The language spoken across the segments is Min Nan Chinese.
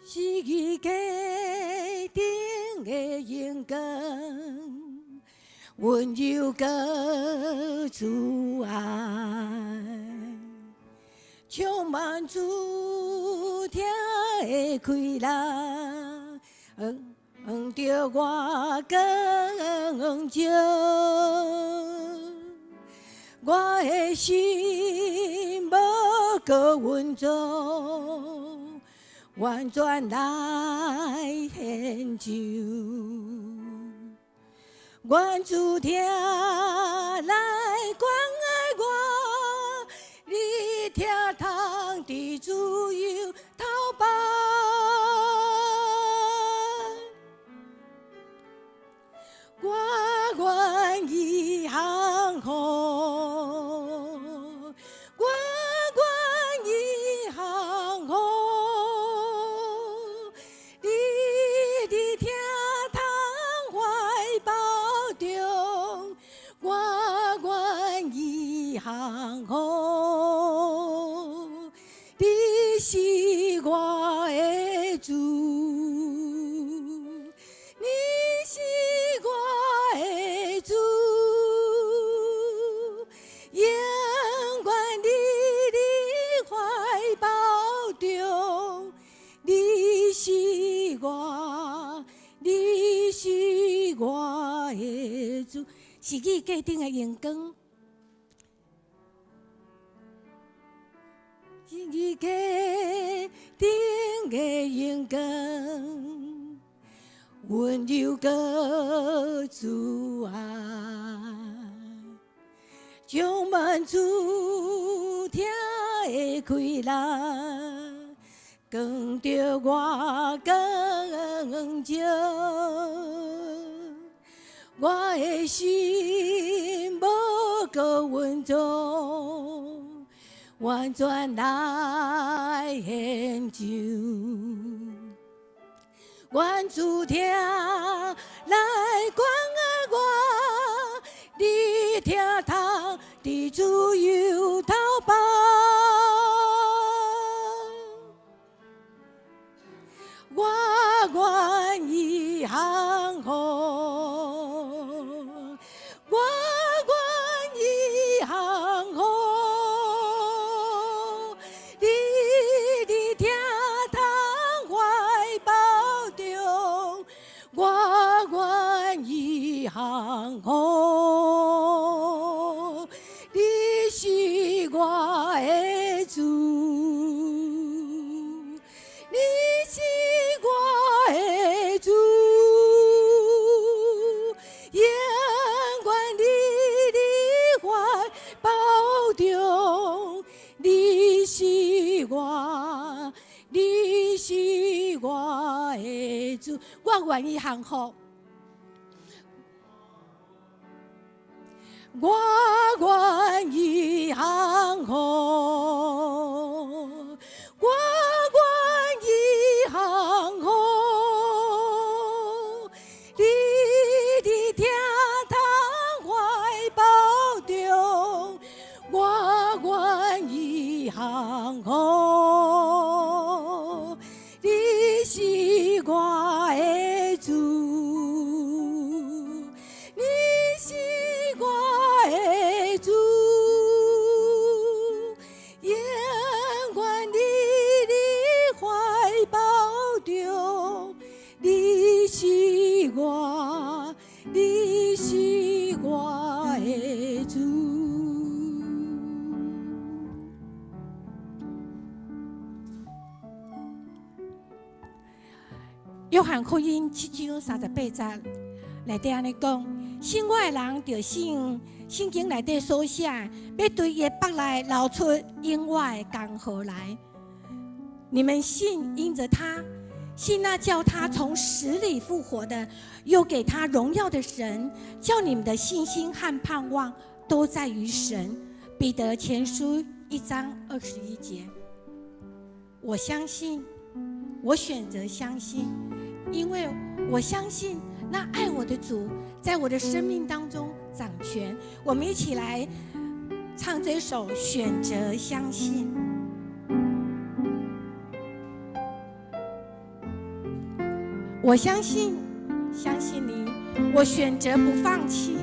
是伊家頂的榮光，溫柔閣慈愛，充滿主疼的快樂，向著我光照，我的心無閣穩住，完全來獻上，願主疼來關愛我，你疼通佇自由投放。我願意降服，我願意降服，你佇疼痛懷抱中，我願意降服，你是我的主，你是我的主，永遠佇你懷抱中，你是我，你是我的主，是你家頂的榮光，是你家頂的榮光，溫柔閣慈愛，充滿主疼的快樂，光著我光照，我的心無閣穩住，完全來獻上。願主疼來關愛我，你疼通佇自由投放。我願意降服，我願意降服，你佇疼痛懷抱中，我願意降服，你是我的主，你是我的主，永遠佇你懷抱中，你是我，你是我的主，我願意降服，我願意降服，我願意降服，你佇疼痛懷抱中，我願意降服，你是我的主，你是我的主，永遠佇你懷抱中，你是我，你是我的主。約翰福音7章38節內底按呢講：信我的人，就像聖經內底所寫，欲對伊的腹內流出永活的江河來。你們信，因著他，信那叫他從死裡復活的，又給他榮耀的神，叫你們的信心和盼望都在於神。彼得前書1章21節。我相信，我選擇相信，因為我相信那愛我的主在我的生命當中掌權。我們一起來唱這首《選擇相信》。我相信，相信你，我選擇不放棄，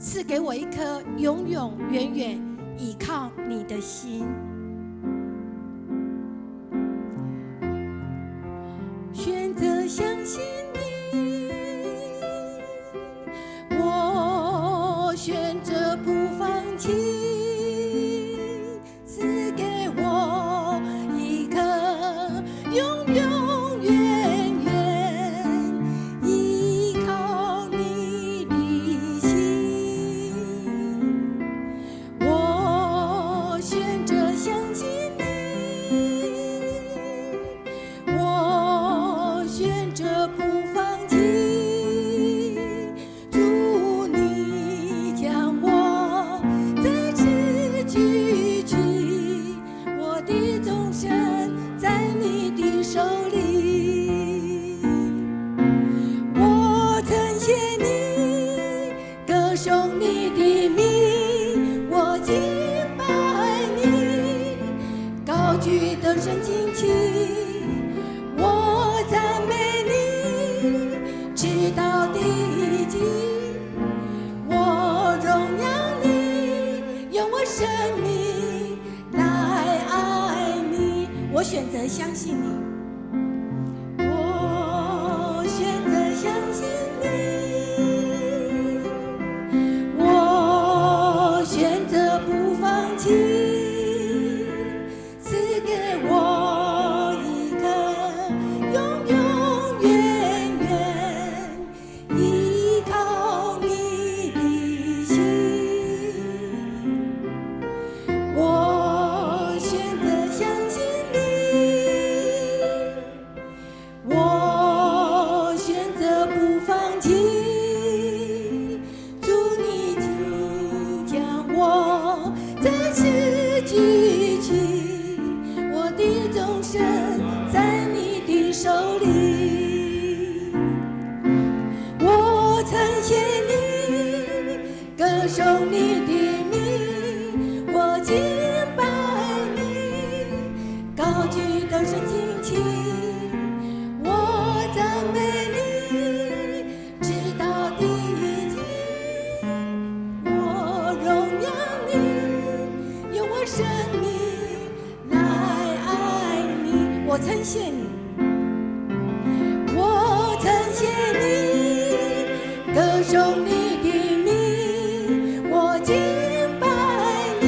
賜給我一顆永永遠遠倚靠你的心。選擇相信你，我選擇不放棄，賜給我一顆永永遠遠依靠你的心。我選擇相信你，我選擇不放棄，主你將我再次舉起，我的終身在你的手裡。我稱謝你，歌頌你的名，我敬拜你，高舉得勝旌旗，我讚美你，直到地極。我榮耀你，用我生命來愛你。我選擇相信你，我選擇相信你，我選擇不放棄，賜給我一顆永永遠遠依靠你的心。我選擇相信你，我選擇不放棄，主你將我再次舉起，我的終身在你的手裡。我稱謝你，歌頌你的名，我敬拜你，高舉得勝旌旗，我讚美你，直到地極。我榮耀你，用我生命來愛你。我稱謝你，我稱謝你，歌頌你的名，我敬拜你，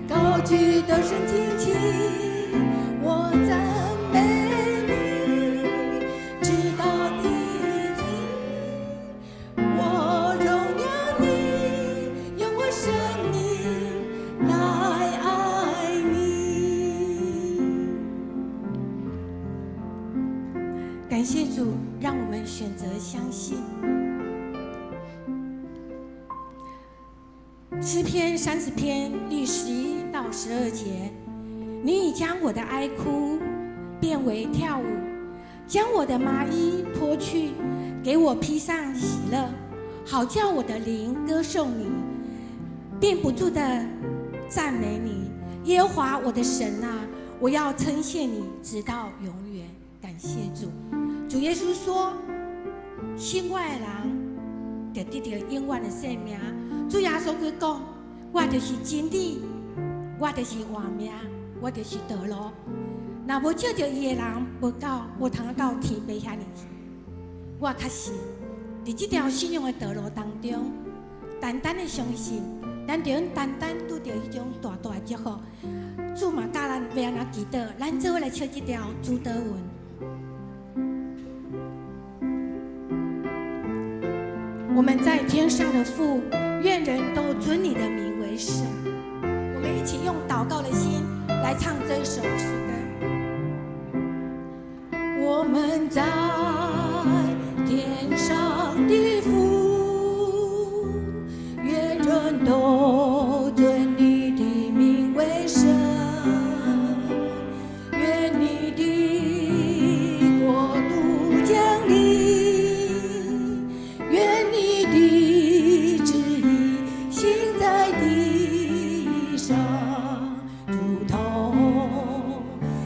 高舉得勝旌旗，我讚美你，直到地極。我榮耀你，用我生命來愛你。感謝主，讓我們選擇相信。詩篇30篇第11到12節，你已將我的哀哭變為跳舞，將我的麻衣脫去，給我披上喜樂，好叫我的靈歌頌你，並不住的讚美你。耶和華我的神啊，我要稱謝你，直到永遠。感謝主，主耶穌說：信我的人，就得著永遠的生命。主耶穌閣講：我就是真理，我就是活命，我就是道路。若無藉著伊的人，無通到天父遐裡去。我確實佇這條信仰的道路當中，單單的相信，咱就用單單拄著彼種大大的祝福。主嘛教咱欲按怎祈禱，咱做伙來唱這條主禱文。我們在天上的父，願人都尊你的名為聖。我們一起用禱告的心來唱這首詩歌。我們在天上的父，願人都尊你的名為聖。願你的國度降臨，願你的旨意行在地上，如同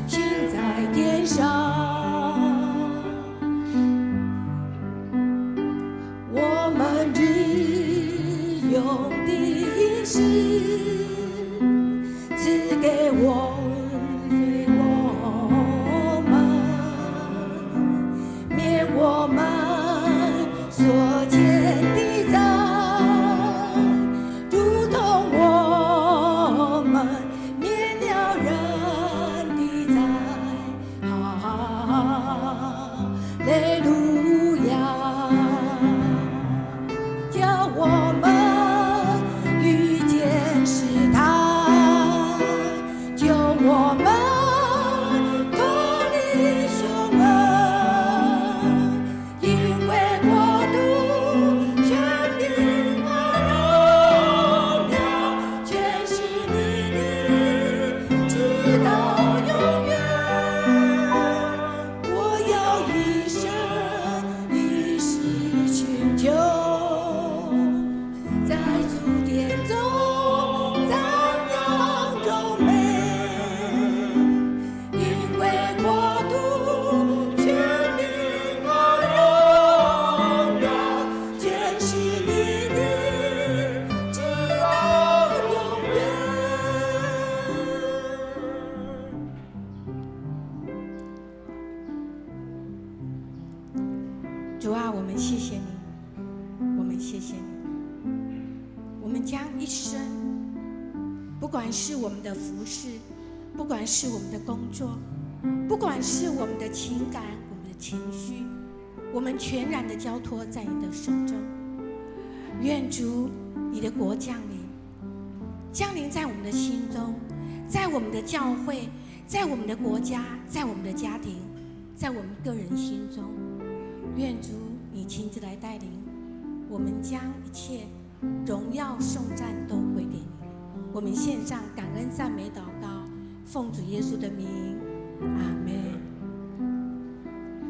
行在天上。主啊，我們謝謝你，我們謝謝你。我們將一生，不管是我們的服事，不管是我們的工作，不管是我們的情感、我們的情緒，我們全然的交託在你的手中。願主你的國降臨，降臨在我們的心中，在我們的教會，在我們的國家，在我們的家庭，在我們個人心中。願主你親自來帶領，我們將一切榮耀頌讚都歸給你。我們獻上感恩讚美禱告，奉主耶穌的名，阿門。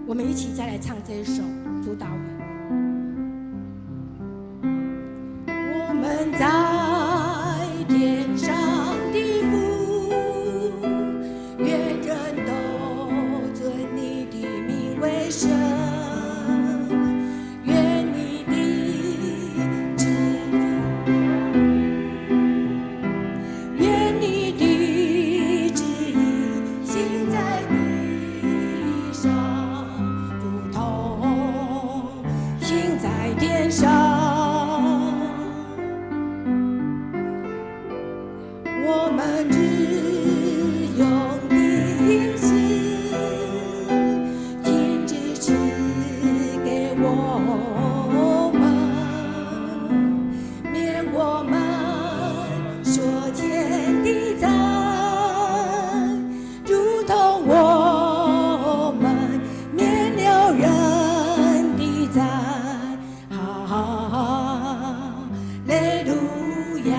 我們一起再來唱這一首主禱文。我們在天上的父，願人都尊你的名為聖。願你的旨意，願你的旨意行在地上，如同行在天上。我們日用的飲食，今日賜給我們，免我們所欠的債，如同我們免了人的債。哈利路亞，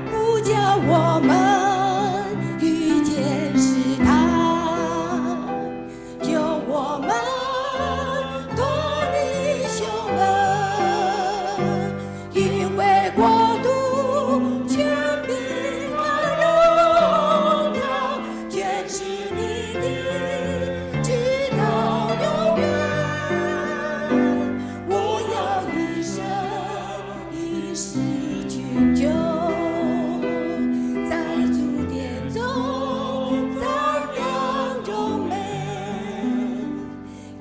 不叫我們遇見試探，救我們脫離兇惡，因為國度、權柄和榮耀，全是你的，直到永遠。我要一生一世尋求，在主殿中讚揚榮美，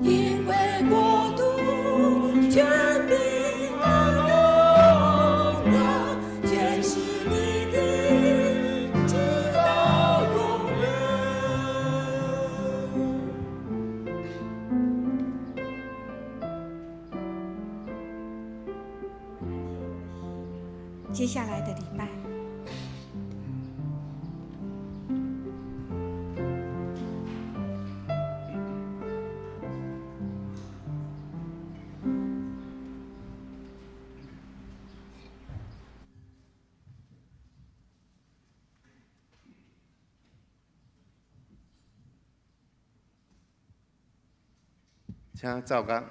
因為國度、權柄和榮耀，全是你的，直到永遠。接下來的禮拜，請奏樂。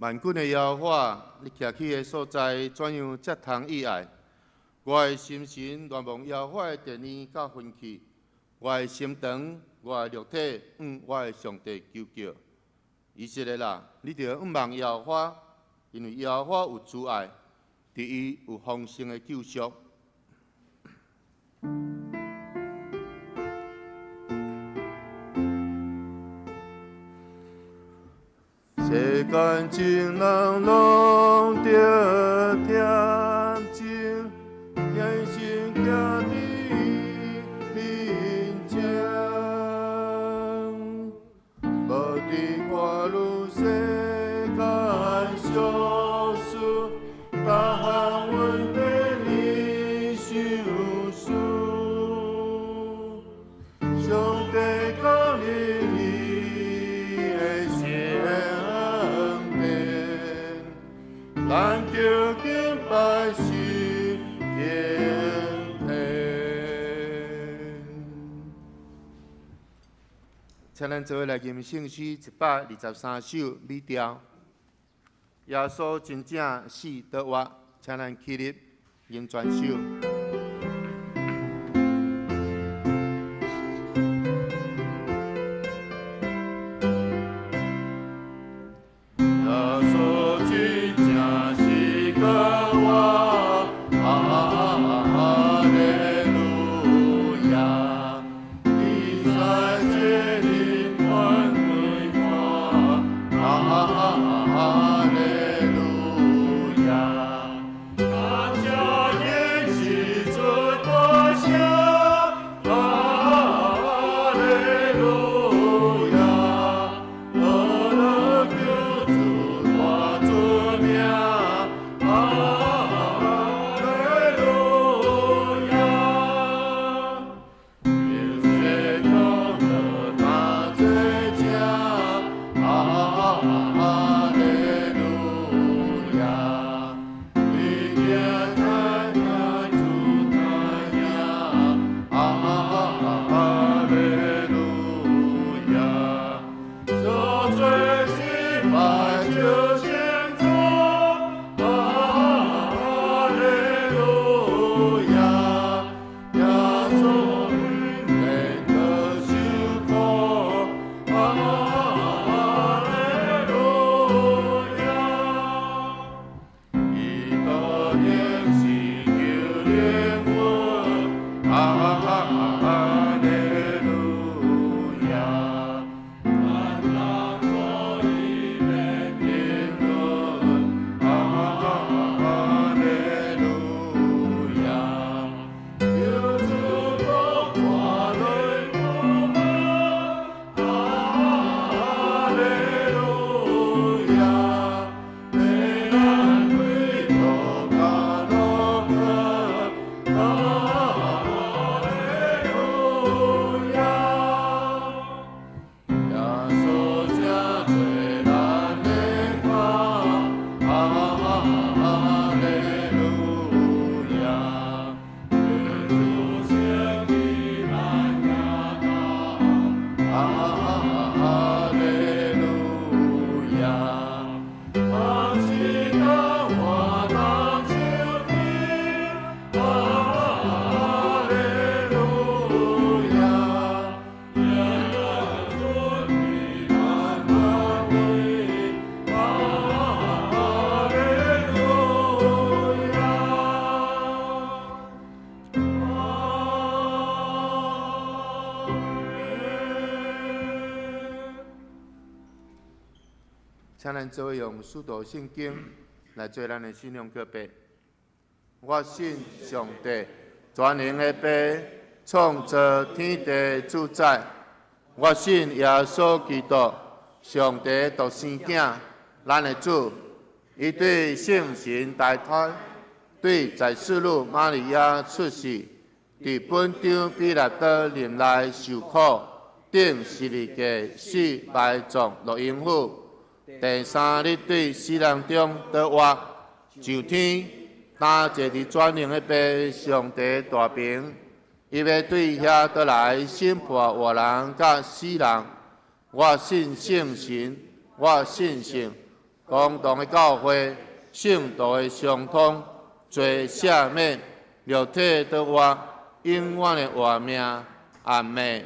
萬軍的耶和華，你徛起的所在，怎樣才通意愛？我的心神戀慕耶和華的殿宇佮焚去，我的心腸，我的肉體，向我的上帝求叫。以色列啊，你著仰望耶和華，因為耶和華有慈愛，佇伊有豐盛的救贖。世間眾人攏著恬靜，虔誠徛佇伊面前，無佇掛慮世間小事，逐項問題伊想思，上帝降臨伊的聖殿，咱就敬拜神敬天。請咱做伙來吟聖詩123首美調。耶穌真正死得活，請咱起立吟全首。耶穌真正死閣活，哈利路亞！天使這日傳開看，哈利路亞！大家一起出大聲，哈利路亞！阿拉救主大出名，哈利路亞！一切功德大做者，哈利路亞！一定在主知影，哈利路亞！受罪失敗就先走，哈利路亞！耶穌免得受苦，哈利路亞！伊道應是救靈魂，哈利路亞！萬人可以免停頓，哈利路亞！求主多看來我們，哈利路亞！被咱歸到加洛克，哈利路亞！耶穌這做咱的靠，哈利路亞！願主升起咱亞當，哈利路亞！阿西當我當秋天，哈利路亞！願主平安安慰，哈利路亞！阿門。請咱做伙用使徒信經來做咱的信仰告白。我信上帝，全能的父，創造天地主宰。我信耶穌基督，上帝獨生囝，咱的主。伊對聖神大胎，對在四路瑪利亞出世，佇本丟彼拉多任內受苦，釘十字架死埋葬落陰府。第三日對死人中得活，上天，擔坐佇全能的父上帝大爿，伊欲對遐倒來審判活人佮死人。我信聖神，我信聖公同的教會，聖徒的相通，罪赦免，肉體得活，永遠的活命。阿們。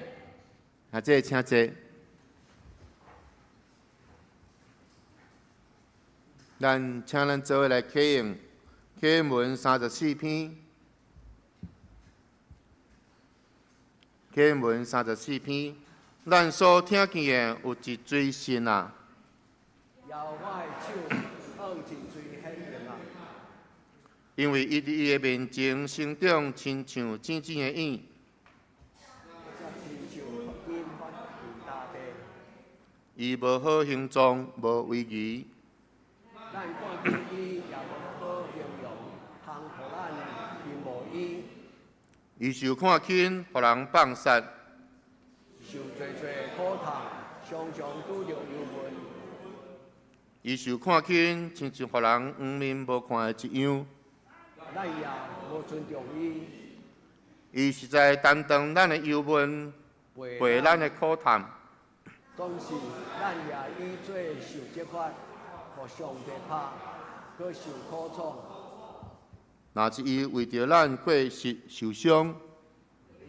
啊，這個請坐。咱請咱做伙來啟用啟文34篇，啟文三十四篇，咱所聽見的有一錐神啊！耶和華的手按一錐顯明啊！因為伊佇伊的面前生長，親像淺淺的影。親像金發佇大地。伊無好形狀，無威儀。咱看見伊也無好形容，通予咱羨慕伊。伊受看輕，予人放殺。受濟濟苦痛，常常拄著憂悶。伊受看輕，親像予人黃面無看的一樣。咱也無尊重伊。伊實在擔當咱的憂悶，背咱的苦痛。總是咱也以做受責罰，予上帝拍，閣受苦楚。若是伊為著咱過失受傷，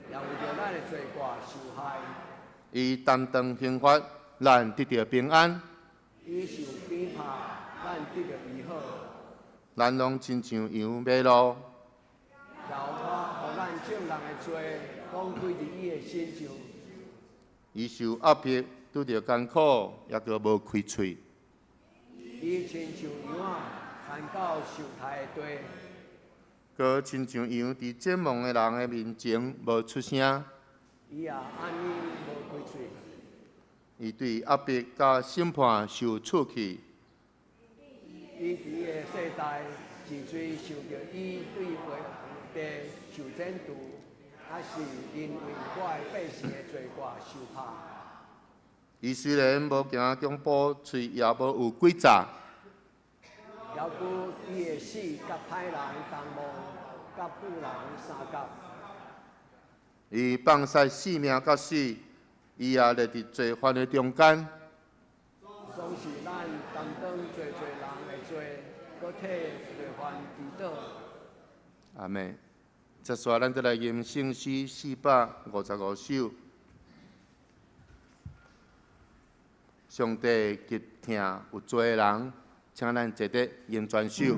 也為著咱的罪過受害。伊擔當刑罰，咱得著平安。伊受鞭拍，咱得著醫好。咱攏親像羊迷路。耶和華予咱眾人的罪，攏歸佇伊的身上。伊受壓迫，拄著艱苦，猶閣無開喙。伊親像羊仔，牽到受刣的地。閣親像羊佇剪毛的人的面前無出聲。伊也按呢無開喙。伊對壓迫佮審判受處去。伊佇伊的世代，一錐受著伊對地受剪除，抑是因為我的百姓的罪過受拍。伊雖然無行恐怖，喙也無有詭詐。猶閣伊的死佮歹人同亡，佮富人相佮。伊放殺性命到死，伊也列佇罪犯的中間。總是咱擔當濟濟人的罪，閣替罪犯祈禱。阿們。接續咱再來吟聖詩455首。上帝極疼有罪的人，請咱坐佇吟全首。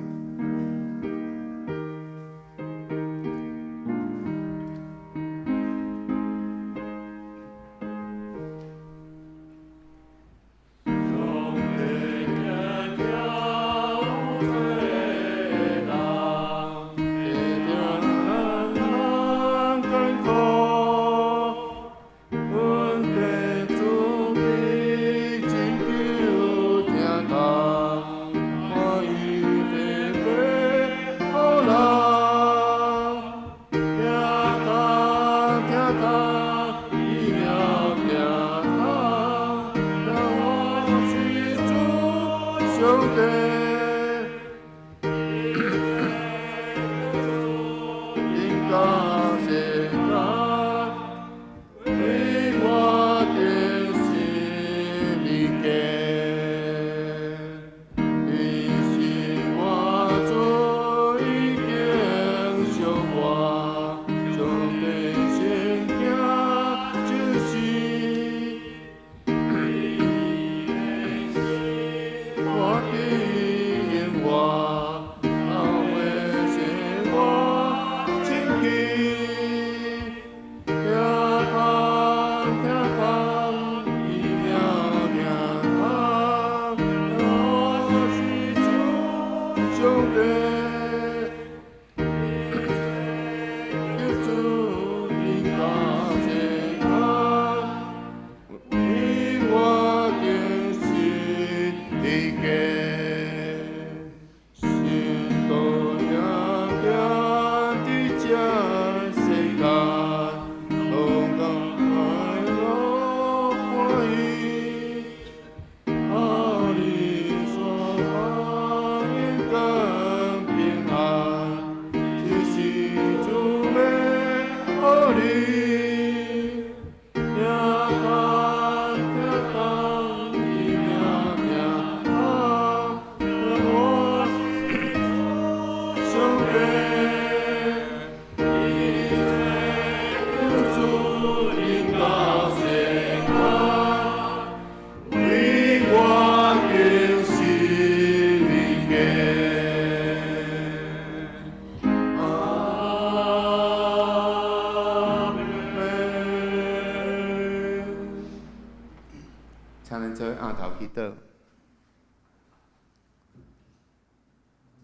祈禱。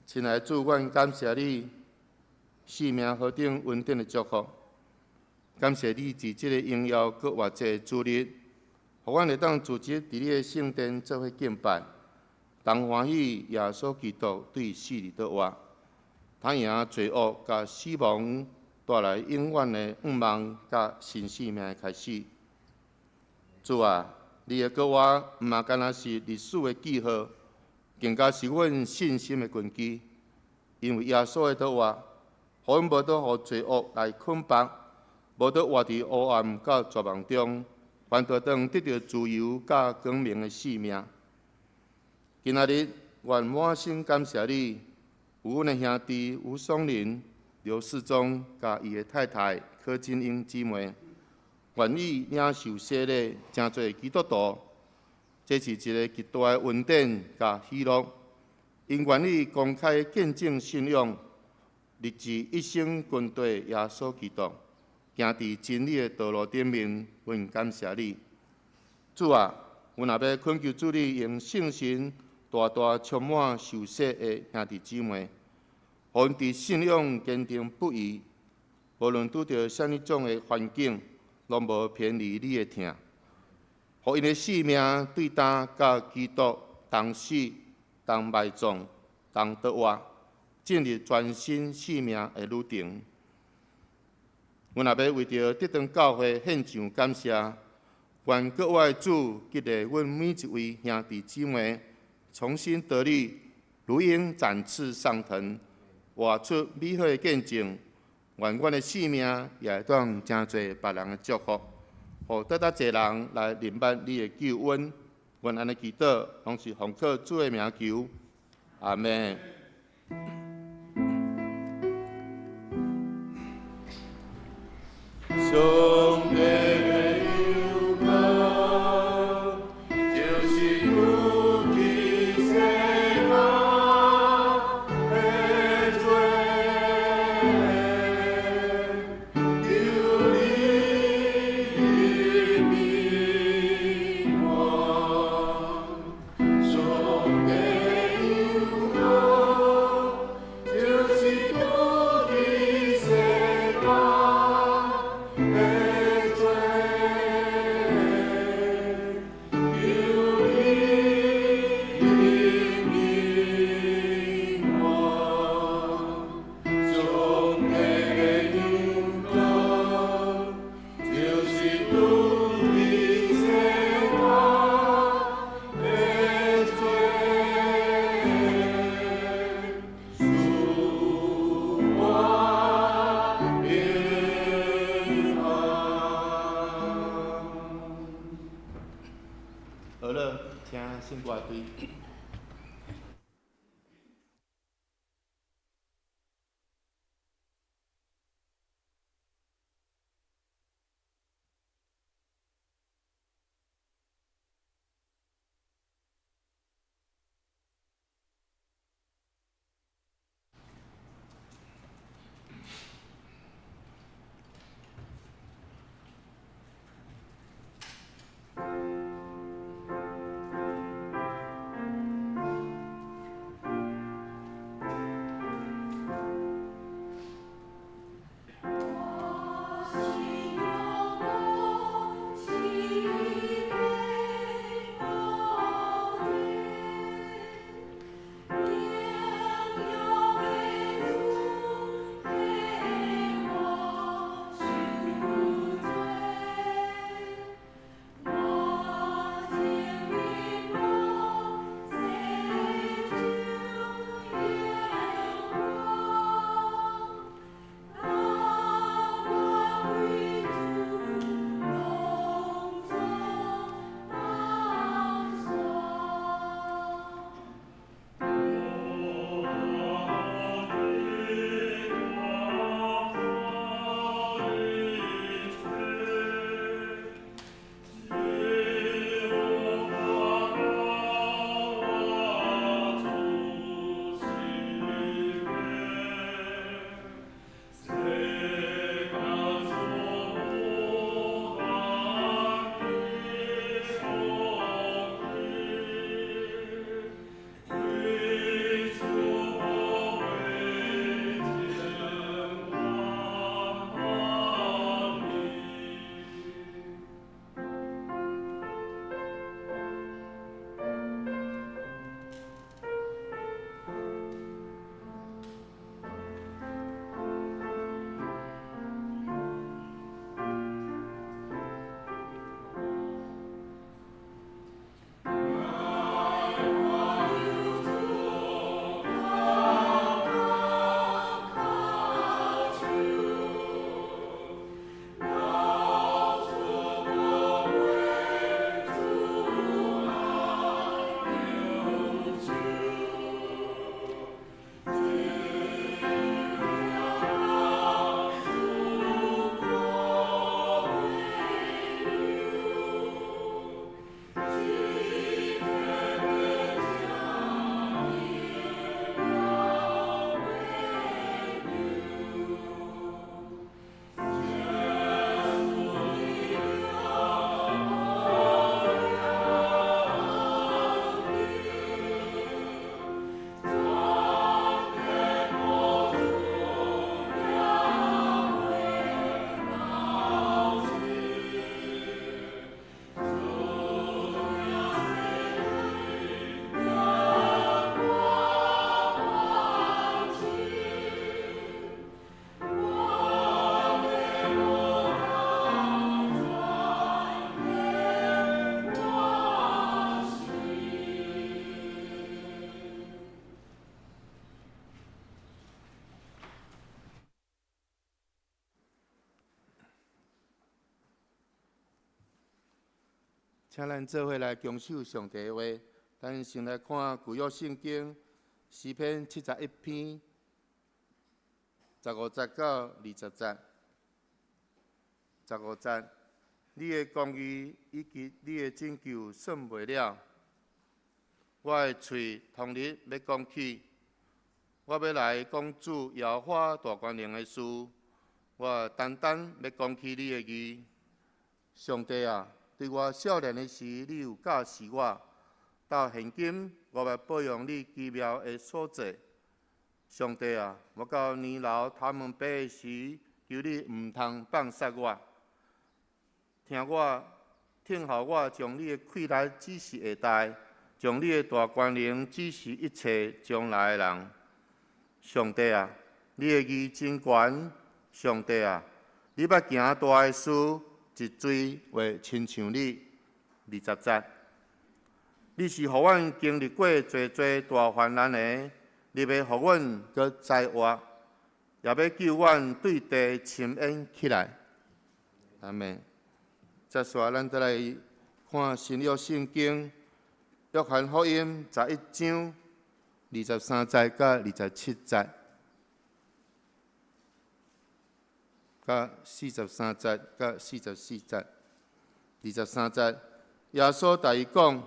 親愛的主，阮感謝你生命何等恩典的祝福，感謝你佇這个榮耀閣活祭的主日，予阮會當組織佇你的聖殿做伙敬拜，同歡喜耶穌基督對死裡得活，通贏罪惡佮死亡，帶來永遠的盼望佮新生命的開始。主啊，你的國話毋嘛干焦是歷史的記號，更加是阮信心的根基。因為耶穌的復活，予阮無得予罪惡來捆綁，無得活佇黑暗佮絕望中，反倒當得著自由佮光明的生命。今仔日，阮滿心感謝你，有阮的兄弟吳松林、劉世忠佮伊的太太柯金英姊妹，願意領受洗禮，成做基督徒，這是一个極大的恩典佮喜樂。𪜶願意公開見證信仰，立志一生跟隨耶穌基督，行佇真理的道路頂面。阮感謝你，主啊！阮若欲懇求主你用聖神大大充滿受洗的兄弟姊妹，予𪜶佇信仰堅定不移，無論拄著啥物種的環境，攏無偏離你的疼。予𪜶的生命對擔佮基督同死、同埋葬、同得活，進入全新生命的旅程。阮若欲為著得堂教會獻上感謝，願閣活的主激勵阮每一位兄弟姊妹，重新得力，如鷹展翅上騰，活出美好的見證。願阮的生命也會當成做別人的祝福，予閣較濟人來認捌你的救恩。阮按呢祈禱，攏是奉靠主的名求，阿們。上帝的羊羔，就是除去世間的罪，求你憐憫我。上帝的羊羔，就是除去世間的罪，求你憐憫我。上帝的羊羔，就是除去世間的罪，賜我平安。請咱做伙來恭守上帝的話。咱先來看舊約聖經詩篇71篇15節到20節。15節，你的公義以及你的拯救算袂了。我的喙終日欲講起，我欲來講主耶和華大權能的事。我單單欲講起你的義。上帝啊，佇我少年的時，你有教示我；到現今，我欲報揚你奇妙的所作。上帝啊，我到年老頭毛白的時，求你毋通放殺我。聽我，聽候我將你的氣力指示下代，將你的大權能指示一切將來的人。上帝啊，你的義真懸。上帝啊，你捌行大的事，一錐會親像你。20節，你是予阮經歷過濟濟大患難的，你欲予阮閣再活，也欲救阮對地深淵起來。阿們。接續咱再來看新約聖經約翰福音11章23節到27節，佮43節到44節。23節，耶穌對伊講：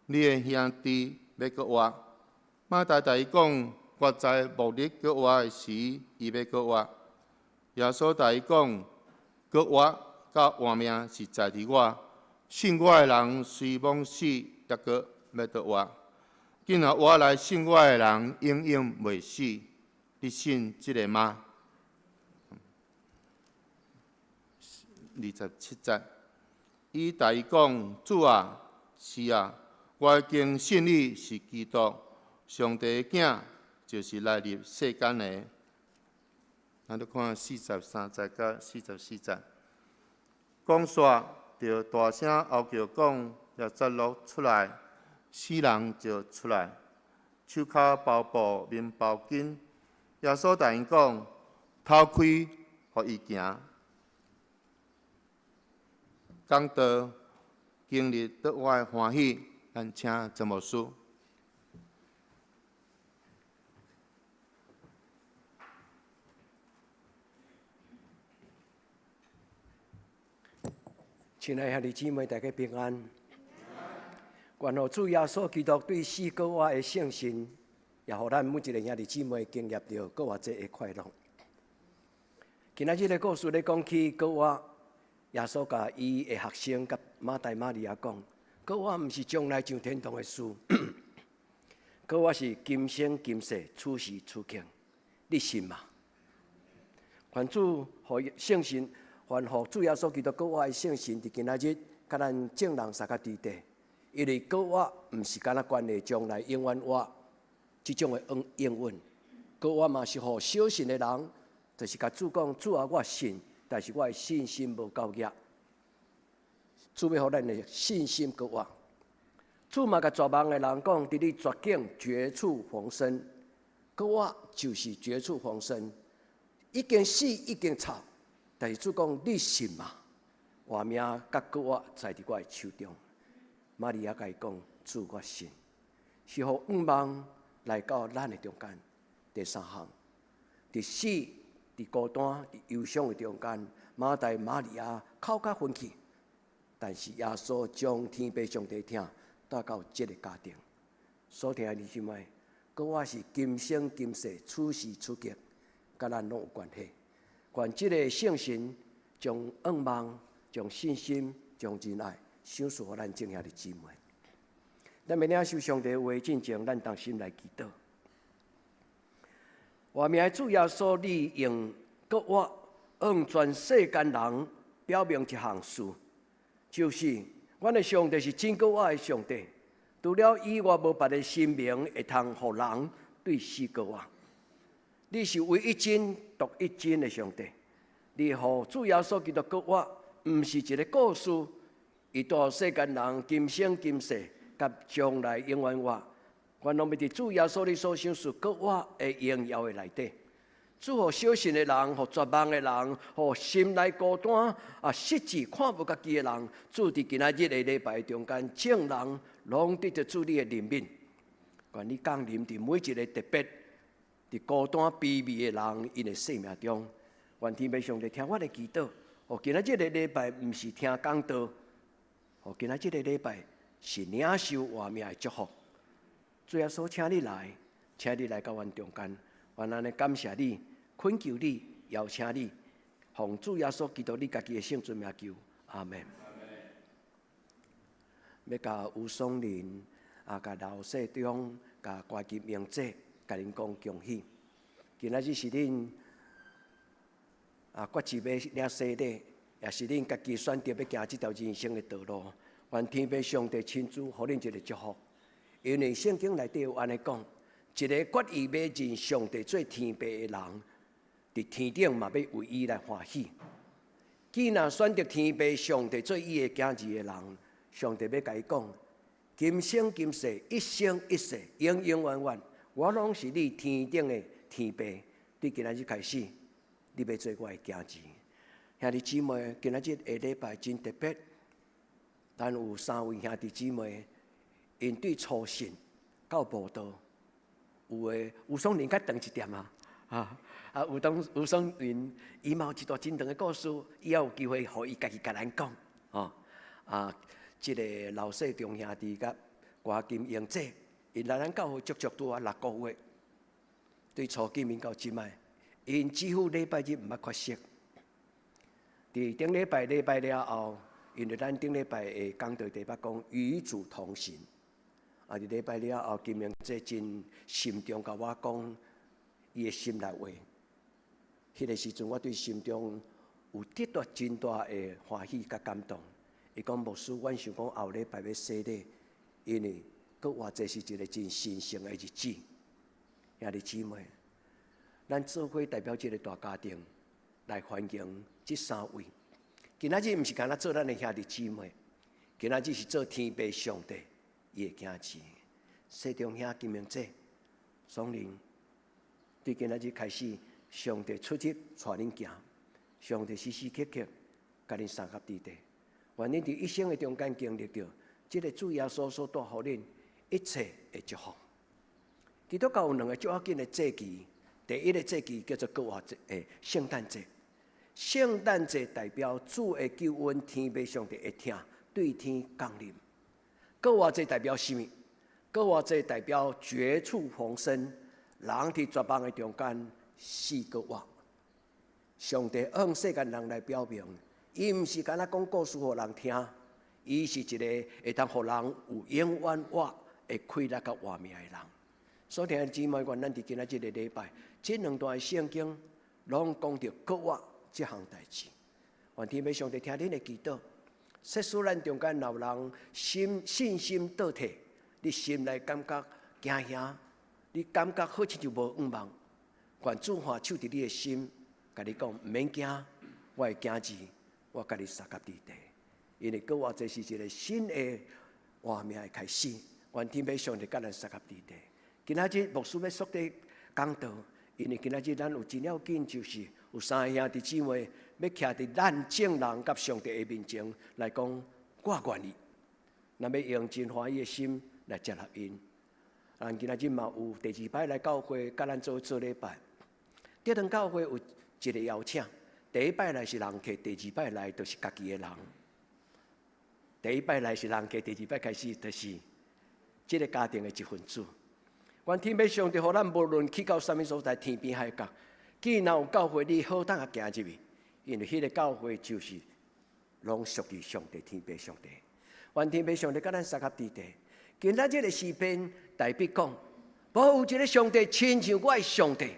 你的兄弟欲閣活。馬大對伊講：我知末日閣活的時，伊欲閣活。耶穌對伊講：閣活佮活命是在佇我，信我的人雖罔死，抑閣欲得活。今若活來信我的人，永遠袂死。你信這个嗎？27節，伊對伊講：主啊，是啊，我已經信你是基督，上帝的囝，就是來入世間的。咱來看43節到44節，講煞就大聲吼叫講：拉撒路出來，死人就出來，手跤包布，面包巾。耶穌對𪜶講：透開，予伊行。講道，今日得我的歡喜，咱請曾牧師。親愛兄弟姊妹，大家平安。願予主耶穌基督對死閣活的聖神，也予咱每一个兄弟姊妹經驗著閣活這个快樂。今仔日的故事咧講起閣活，耶穌共伊的學生佮馬大、瑪利亞講，閣活毋是將來上天堂的事，閣活是今生今世，此時此刻，你信嗎？願主予聖神，願予主耶穌基督閣活的聖神，佇今仔日佮咱眾人相佮佇底，因為閣活毋是干焦關係將來永遠活這種的應允，閣活嘛是予小信的人，就是共主講，主啊，我信，但是我的信心無夠額。主欲予咱的信心閣活。主嘛共絕望的人講，佇你絕境絕處逢生，閣活就是絕處逢生。已經死，已經臭，但是主講你信嗎？活命佮閣活在佇我的手中。瑪利亞共伊講，主我信，是予向望來到咱的中間。第三項，佇死、佇孤單、佇憂傷的中間，馬大、瑪利亞哭甲昏去，但是耶穌將天父上帝疼帶到這个家庭。所聽的弟兄姊妹，閣活是今生今世，此時此刻，佮咱攏有關係。願這个聖神將向望、將信心、將仁愛賞賜予咱眾兄弟姊妹。咱欲領受上帝話進前，咱同心來祈禱。活命的主耶穌，你用閣活向全世間人表明一項事，就是阮的上帝是真閣活的上帝，除了以外，無別的神明會通予人對死閣活。你是唯一真、獨一真的上帝。你予主耶穌基督閣活，毋是一个故事，伊帶世間人今生今世，佮將來永遠活。阮攏欲佇主耶穌你所賞賜閣活的榮耀的內底，主予小信的人，予絕望的人，予心內孤單啊，失志看無家己的人，主佇今仔日的禮拜中間，眾人攏得著主你的憐憫，願你降臨佇每一個特別佇孤單卑微的人𪜶的生命中。願天父上帝聽我的祈禱。哦，今仔這個禮拜毋是聽講道，哦，今仔這個禮拜是領受活命的祝福。主耶穌，請你來，請你來到阮中間，願咱來感謝你，懇求你，邀請你，奉主耶穌基督你家己的聖尊名求，阿門。欲共吳松林啊，共劉世忠、共郭金英姐，共恁講恭喜。今仔日是恁啊，決志欲領洗禮，也是恁家己選擇欲行這條人生的道路。願天父上帝親自予恁一個祝福，因為聖經內底有按呢講，一個決意欲認上帝做天父的人，佇天頂嘛欲為伊來歡喜。既若選擇天父上帝做伊的囝兒的人，上帝欲共伊講：今生今世，一生一世，永永遠遠，我攏是你天頂的天父。對今仔日開始，你欲做我的囝兒。兄弟姊妹，今仔日下禮拜真特別，咱有三位兄弟姊妹，𪜶對初信到慕道，有的吳松林較長一點啊，啊吳東吳松林，伊嘛有一段真長的故事，以後有機會予伊家己共咱講，吼啊，這个劉世忠兄弟佮郭金英姐，𪜶來咱教會足足拄仔6個月，對初見面到這擺，𪜶幾乎禮拜日毋捌缺席。佇頂禮拜禮拜了後，因為咱頂禮拜的講道題目講與主同行，啊，佇禮拜了後，金明姐真心中共我講伊的心內話。彼个時陣，我對心中有得到真大的歡喜佮感動。伊講牧師，阮想講後禮拜欲洗禮，因為閣活節是一個真神聖的日子。兄弟姊妹，咱做伙代表這个大家庭來歡迎這三位。今仔日毋是干焦做咱的兄弟姊妹，今仔日是做天父上帝伊的囝兒。世中兄金明姐、松林，對今仔日開始，上帝出入帶恁行，上帝時時刻刻共恁相佮佇底。願恁佇一生的中間經歷著這个主耶穌所帶予恁一切的祝福。基督教有兩个最要緊的節期，第一个節期叫做復活節，聖誕節。聖誕節代表主的救恩，天父上帝的疼對天降臨。復活節代表啥物？復活節代表絕處逢生，人佇絕望的中間死閣活。上帝向世間人來表明，伊毋是干焦講故事予人聽，伊是一个會當予人有永遠活的快樂佮活命的人。所以，兄弟姊妹，願咱佇今仔這个禮拜，這兩段聖經攏講著復活這項代誌。願天父上帝聽恁的祈禱，設使咱中間若有人心信心倒退，你心內感覺驚嚇，你感覺好親像無向望，願主按手佇你的心，共你講毋免驚，我的囝兒，我共你相佮佇底。因為復活節是一个新的活命的開始，願天父上帝共咱相佮佇底。今仔日牧師欲速地講道，因為今仔日咱有真要緊，就是有三个兄弟姊妹欲徛佇咱眾人佮上帝的面前來講，我願意。咱欲用真歡喜的心來接納𪜶。咱今仔日嘛有第二擺來教會，佮咱做做禮拜。這堂教會有一个邀請，第一擺來是人客，第二擺來就是家己的人。第一擺來是人客，第二擺開始就是這个家庭的一份子。願天父上帝予咱無論去到啥物所在，天邊海角，既然有教會，你好膽仔行入去，因為彼个教會就是攏屬於上帝，天父上帝。願天父上帝共咱相佮佇底。今仔這个詩篇大衛講，無有一个上帝親像我的上帝，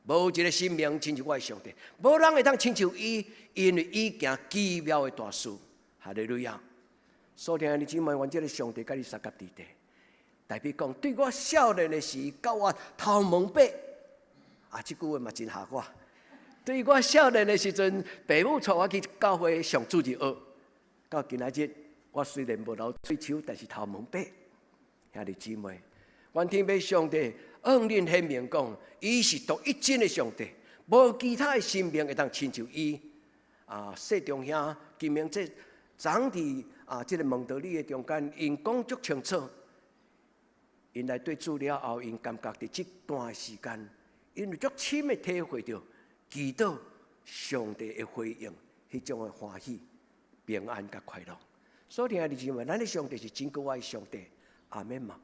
無一个神明親像我的上帝，無人會當親像伊，因為伊行奇妙的大事。哈利路亞！所以兄弟姊妹，願這个上帝共你相佮佇底。大衛講，對我少年的時，到我頭毛白，啊，這句話嘛真嚇我。對我少年的時陣，爸母帶我去教會上主日學，到今仔日，我雖然無留喙鬚，但是頭毛白。兄弟姊妹，願天父上帝向恁顯明講，伊是獨一真的上帝，無其他的神明會當親像伊。啊，細長兄金明哲長佇啊，這個蒙德利的中間，𪜶講足清楚。𪜶來對主了後，𪜶感覺佇這段時間，𪜶有足深的體會著祈禱上帝的回應，彼種的歡喜、平安佮快樂。所以兄弟姊妹，咱的上帝是真閣活的上帝，阿們嗎？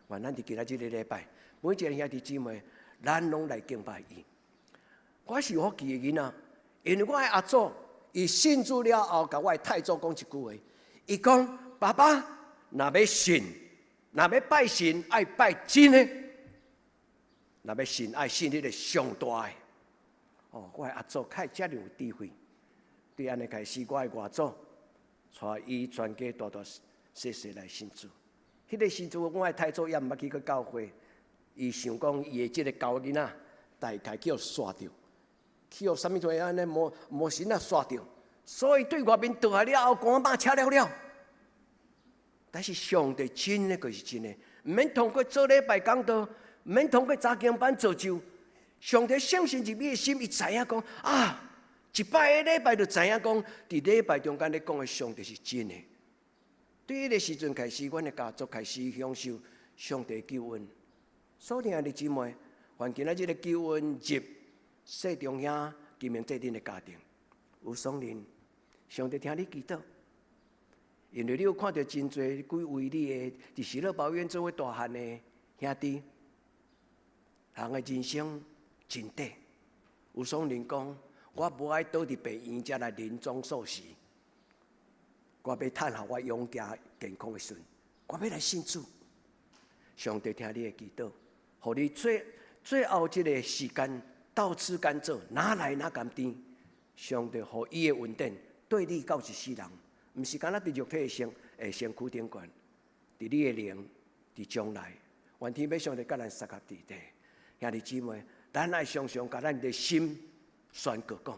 願咱佇今仔這個禮拜，每一个兄弟姊妹，咱攏來敬拜伊。我是有福氣的囡仔，因為我的阿祖，伊信主了後，共我的太祖講一句話，伊講：爸爸，若欲信，若欲拜神，愛拜真的；若欲信，愛信彼个上大的。哦，我的阿祖較遮爾有智慧，對按呢開始，我的外祖帶伊全家大大細細來信主。彼个時陣，我的太祖猶毋捌去過教會，伊想講伊的這个猴囡仔大概去予煞著，去予啥物做按呢魔魔神仔煞著，所以對外面倒來了後，趕肉車了了。但是上帝真的就是真的，毋免通過做禮拜講道，毋免通過查經班造就。上帝聖神入你的心，伊知影講啊，一擺個禮拜就知影講，佇禮拜中間咧講的上帝是真的。對彼个時陣開始，阮的家族開始享受上帝救恩。所以兄弟姊妹，願今仔這个救恩入細長兄金明這恁的家庭，有雙靈，上帝聽你祈禱，因為你有看著真濟幾位你的佇喜樂保院做伙大漢的兄弟，人的人生真短。有雙靈講，我無愛倒佇病院才來臨終受死，我欲趁予我勇健健康的時陣，我欲來信主。上帝聽你的祈禱，予你最最後這个時間倒吃甘蔗，哪來哪甘甜。上帝予伊的恩典對你到一世人，毋是干焦佇肉體的身軀頂懸，佇你的靈，佇將來，願天父上帝佮咱相佮佇底。兄弟姊妹，咱愛常常共咱的心宣告講，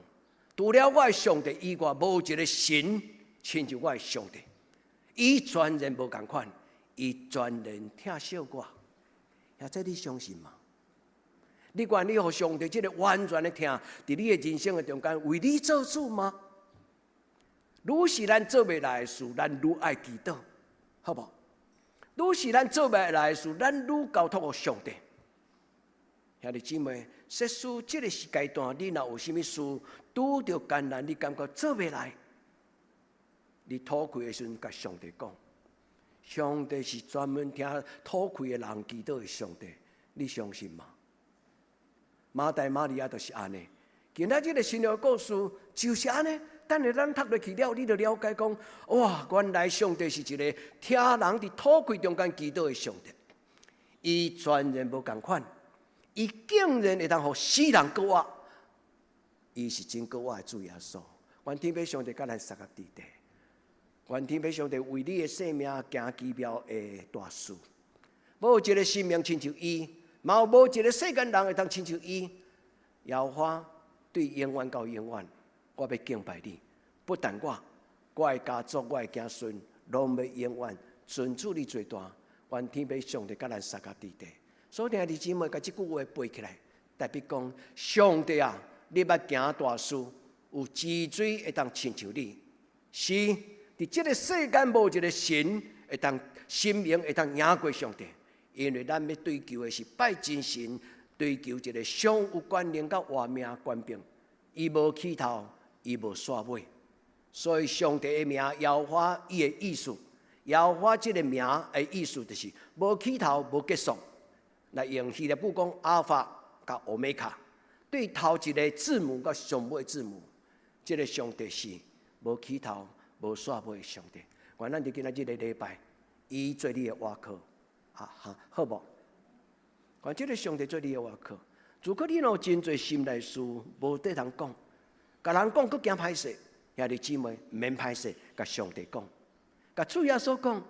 除了我的上帝以外，無一个神親像我的上帝。伊全然無仝款，伊全然疼惜我。兄弟你相信嗎？你願意予上帝這个完全的疼，佇你的人生的中間為你做主嗎？愈是咱做袂來的事，咱愈愛祈禱，好無？愈是咱做袂來的事，咱愈交託予上帝。兄弟姊妹，設使這个是階段，你若有啥物事拄著艱難，你感覺做袂來，你討氣的時陣，共上帝講，上帝是專門聽討氣的人祈禱的上帝，你相信嗎？馬大瑪利亞就是按呢。今仔這个新約故事就是按呢。等下咱讀落去了，你就了解講，哇，原來上帝是一个聽人佇討氣中間祈禱的上帝。伊全然無仝款，伊竟然會當予死人閣活，伊是真閣活的主耶穌。願天父上帝佮咱相佮佇底，願天父上帝為你的生命行奇妙的大事。無一个生命親像伊，嘛無一个世間人會當親像伊。耶和華對永遠到永遠，我欲敬拜你。不但我，我的家族、我的子孫，攏欲永遠尊主你最大。願天父上帝佮咱相佮佇底。所以兄弟姊妹，共這句話背起來，代表講上帝啊，你捌行大事，有止水會當親像你。是，佇這个世間無一个神會當神明會當贏過上帝，因為咱欲追求的是拜真神，追求一个上有權能佮活命權柄。伊無起頭，伊無煞尾，所以上帝的名耶和華，伊的意思，耶和華這个名的意思就是無起頭，無結束。來用希臘語講阿爾法佮歐米伽，對頭一个字母佮上尾字母，這个上帝是無起頭、無煞尾的上帝。願咱佇今仔這个禮拜，伊做你的倚靠，啊哈，好無？願這个上帝做你的倚靠。如果你若有真濟心內事無對人講，共人講閣驚歹勢，兄弟姊妹毋免歹勢，共上帝講，共主耶穌講，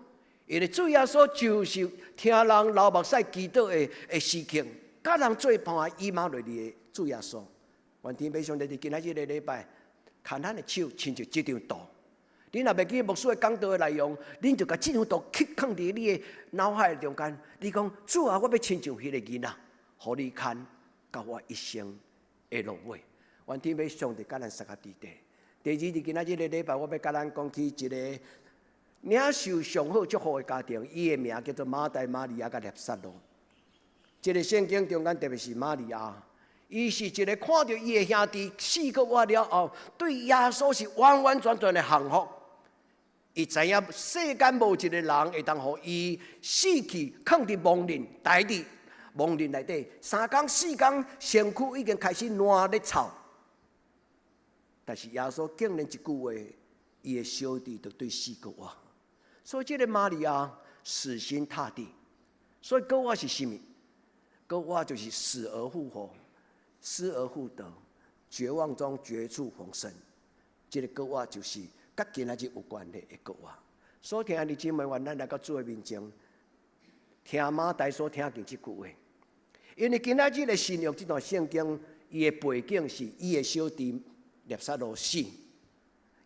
因為主耶穌就是聽人流目屎祈禱的時刻，佮人做伴以馬內利的主耶穌。願天父上帝佇今仔這个禮拜，牽咱的手，親像這張圖。你若袂記牧師的講道的內容，恁就共這張圖刻囥佇你的腦海中間。你講主啊，我欲親像彼个囡仔，予你牽。到我一生會落尾。願天父上帝佮咱相佮佇底。第二，佇今仔日個禮拜，我欲佮咱講起一個領受上好祝福的家庭，伊的名叫做馬大、瑪利亞佮拉撒路。這个聖經中間特別是瑪利亞，伊是一個看著伊的兄弟死閣活了後，對耶穌是完完全全的降服。伊知影世間無一個人會當予伊死去，囥佇墓塹，待佇墓塹內底三工四工，身軀已經開始爛咧臭。但是耶穌竟然一句話，伊的小弟就對死閣活。所以這個瑪利亞死心塌地。所以閣活是啥物？閣活就是死而復活，失而復得，絕望中絕處逢生。這个閣活就是佮今仔日有關係的閣活。所以兄弟姊妹，願咱來到主的面前，聽馬大所聽見這句話。因為今仔日的新約這段聖經，伊的背景是伊的小弟拉撒路死，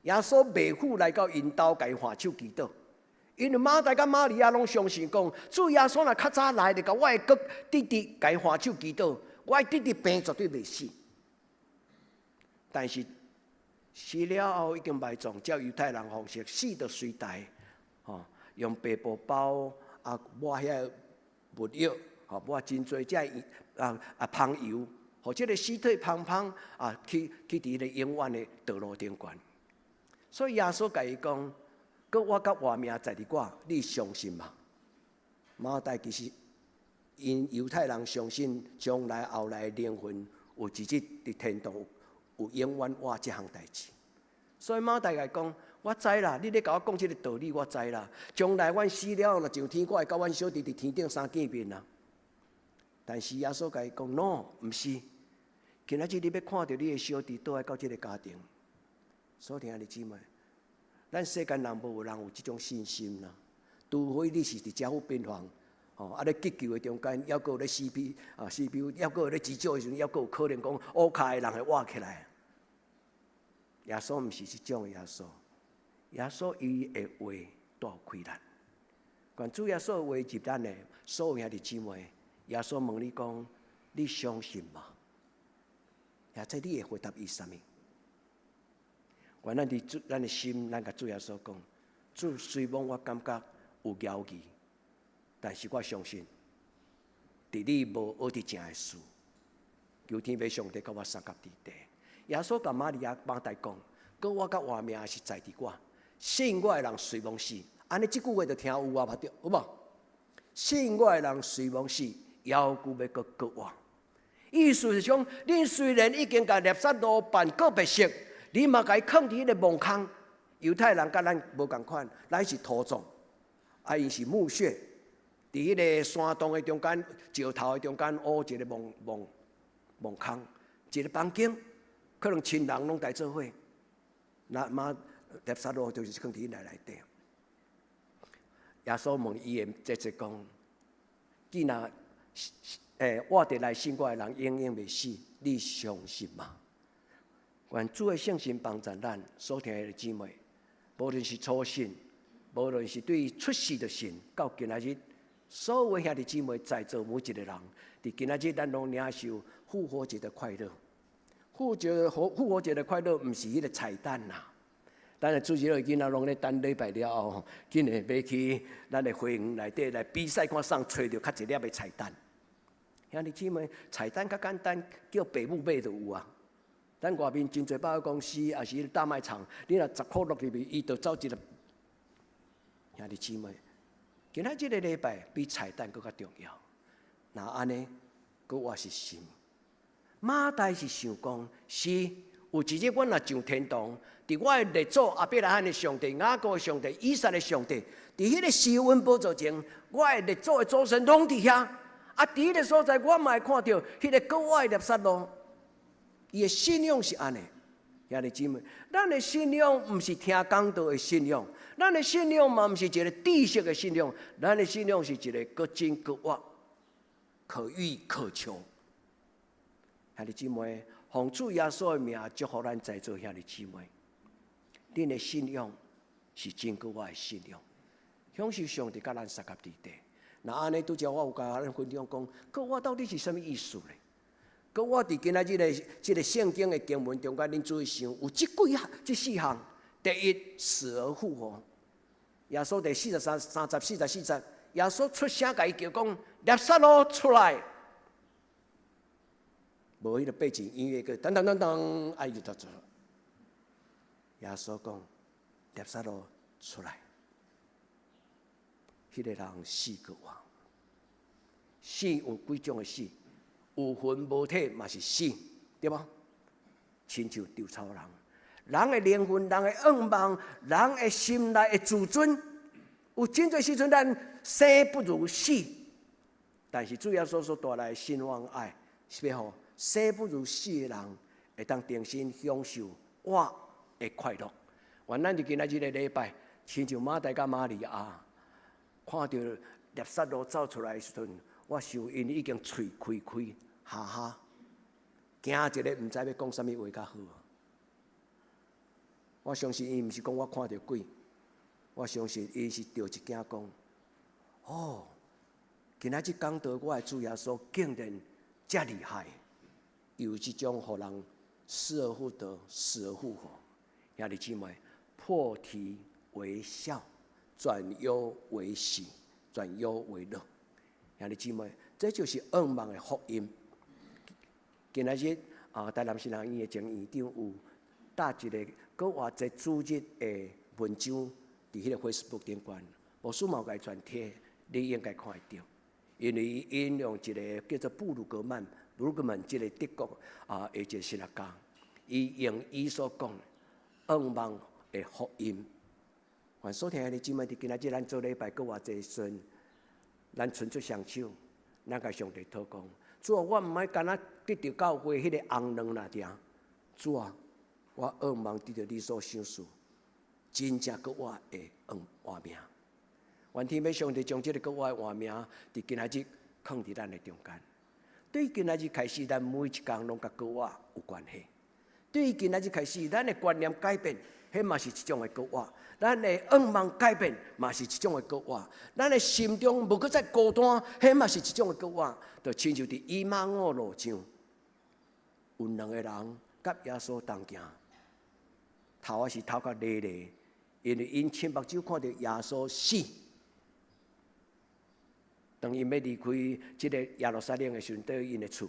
耶穌袂赴來到𪜶兜共伊挽手祈禱。因為馬大佮瑪利亞攏相信講，主耶穌若較早來，就共我的哥弟弟共伊挽手祈禱，我的弟弟病絕對袂死。但是死了後已經埋葬，照猶太人方式，死就隨代，吼，用白布包啊，抹遐個沒藥，吼，抹真濟這香油，予這个屍體芳芳啊，去佇彼个永遠的道路頂懸。所以耶穌共伊講：閣活佮活命在佇我，你相信嗎？馬大其實𪜶猶太人相信將來後來靈魂有一日佇天堂有永遠活這項代誌。所以馬大共伊講：我知啦，你咧共我講這个道理，我知啦。將來阮死了後，若上天，我會佮阮小弟佇天頂相見面啦。但是耶穌共伊講：No，毋是。今仔日你欲看著你的小弟，倒來到這个家庭。所以兄弟姊妹，咱世間人無有人有這種信心啦，除非你是佇加護病房，吼，啊咧急救的中間，猶閣有咧 CP 啊 CPU，猶閣有咧急救的時陣，猶閣有可能講烏跤的人會活起來。耶穌毋是這種耶穌，耶穌伊的話帶有氣力。願主耶穌的話入咱的所有兄弟姊妹，耶穌問你講：你相信嗎？或者你會回答伊啥物？願咱佇主咱的心，咱共主耶穌講：主雖罔我感覺有猶疑，但是我相信，佇你無學佇成的事，求天父上帝佮我相佮佇底。耶穌共瑪利亞馬大講：閣活佮活命是在佇我，信我的人雖罔死。按呢，這句話就聽有啊，對，有無？信我的人雖罔死，猶閣欲閣閣活。意思是講，恁雖然已經共拉撒路辦告別式，你嘛共伊囥佇彼个墓空。猶太人佮咱無仝款，咱是土葬，啊，𪜶是墓穴，佇彼个山洞的中間、石頭的中間挖一个墓空，一个房間，可能親人攏來做伙。那馬拉撒路就是囥佇內底。耶穌問伊的姐姐講：既若活佇來信我的人永遠袂死，你相信嗎？願主的聖神幫助咱所聽的姊妹，無論是初信，無論是對出世就信，到今仔日，所有兄弟姊妹在座每一個人，佇今仔日咱攏領受復活節的快樂。復活節的快樂，毋是彼个彩蛋啦。咱的主日學囡仔攏咧等禮拜了後，緊會欲去咱的花園內底來比賽，看誰揣著較濟粒的彩蛋。兄弟姊妹，彩蛋較簡單，叫爸母買就有啊。咱外面真濟百貨公司，抑是大賣場，你若10箍落入去，伊就走一粒。兄弟姊妹，今仔這个禮拜比彩蛋閣較重要。若按呢，閣活是啥物？馬大是想講，是有一日阮若上天堂，佇我的列祖亞伯拉罕的上帝、雅各的上帝、以撒的上帝，佇彼个施恩寶座前，我的列祖的祖先攏佇遐。啊，佇彼个所在，我嘛會看著彼个閣活的拉撒路。伊的信仰是按呢，兄弟姊妹，咱的信仰毋是聽講道的信仰，咱的信仰嘛毋是一个知識的信仰，咱的信仰是一个閣真閣活、可遇可求。兄弟姊妹，奉主耶穌的名祝福咱在座兄弟姊妹，恁的信仰是真閣活的信仰，享受上帝佮咱相佮佇底。若按呢，拄才我有共咱分享講，閣活到底是啥物意思咧？閣我佇今仔日的這个聖經的經文中間，恁注意想，有這幾項、這四項。第一，死而復活。耶穌第43、30、44節，耶穌出聲共伊叫講：拉撒路出來。無彼个背景音樂，閣噔噔噔噔，啊伊就走。耶穌講：拉撒路出來。彼个人死閣活。死有幾種的死？有魂無體嘛是死，對無？親像稻草人，人的靈魂、人的願望、人的心內的自尊，有真濟時陣咱生不如死。但是主耶穌所帶來的新望愛，是欲予生不如死的人會當重新享受活的快樂。願咱佇今仔日的禮拜，親像馬大佮瑪利亞，看著拉撒路走出來的時陣，我想𪜶已經喙開開，哈哈，驚一个毋知欲講啥物話較好。我相信伊毋是講我看著鬼，我相信伊是著一驚講：哦，今仔日講道我的主耶穌竟然遮厲害，有這種予人死而復得、死而復活。兄弟姊妹，破涕為笑，轉憂為喜，轉憂為樂。兄弟姊妹，這就是仰望的福音。今仔日啊，台南神學院的前院長有貼一个閣活節主日的文章，佇彼个 Facebook 頂懸，牧師嘛有共伊轉貼，你應該看會著。因為伊引用一个叫做布魯格曼、布魯格曼這个德國啊的一个神學家，伊用伊所講仰望的福音。願所聽的姊妹，佇今仔日咱做禮拜閣活節時陣，咱伸出雙手，咱共上帝禱告。主啊，我毋愛干焦得著教會彼个紅卵爾爾。主啊，我仰望得著你所賞賜，真正閣活的活命。願天父上帝將這个閣活的活命，佇今仔日囥佇咱的中間。對今仔日開始，咱每一工攏佮閣活有關係。對今仔日開始，咱的觀念改變，彼嘛是一種的閣活。咱的願望改變，嘛是一種的閣活。咱的心中無閣再孤單，彼嘛是一種的閣活。就親像佇以馬忤路上，有兩个人佮耶穌同行，頭仔是頭較犁犁，因為𪜶親目睭看著耶穌死。當𪜶欲離開這个耶路撒冷的時陣，倒𪜶的厝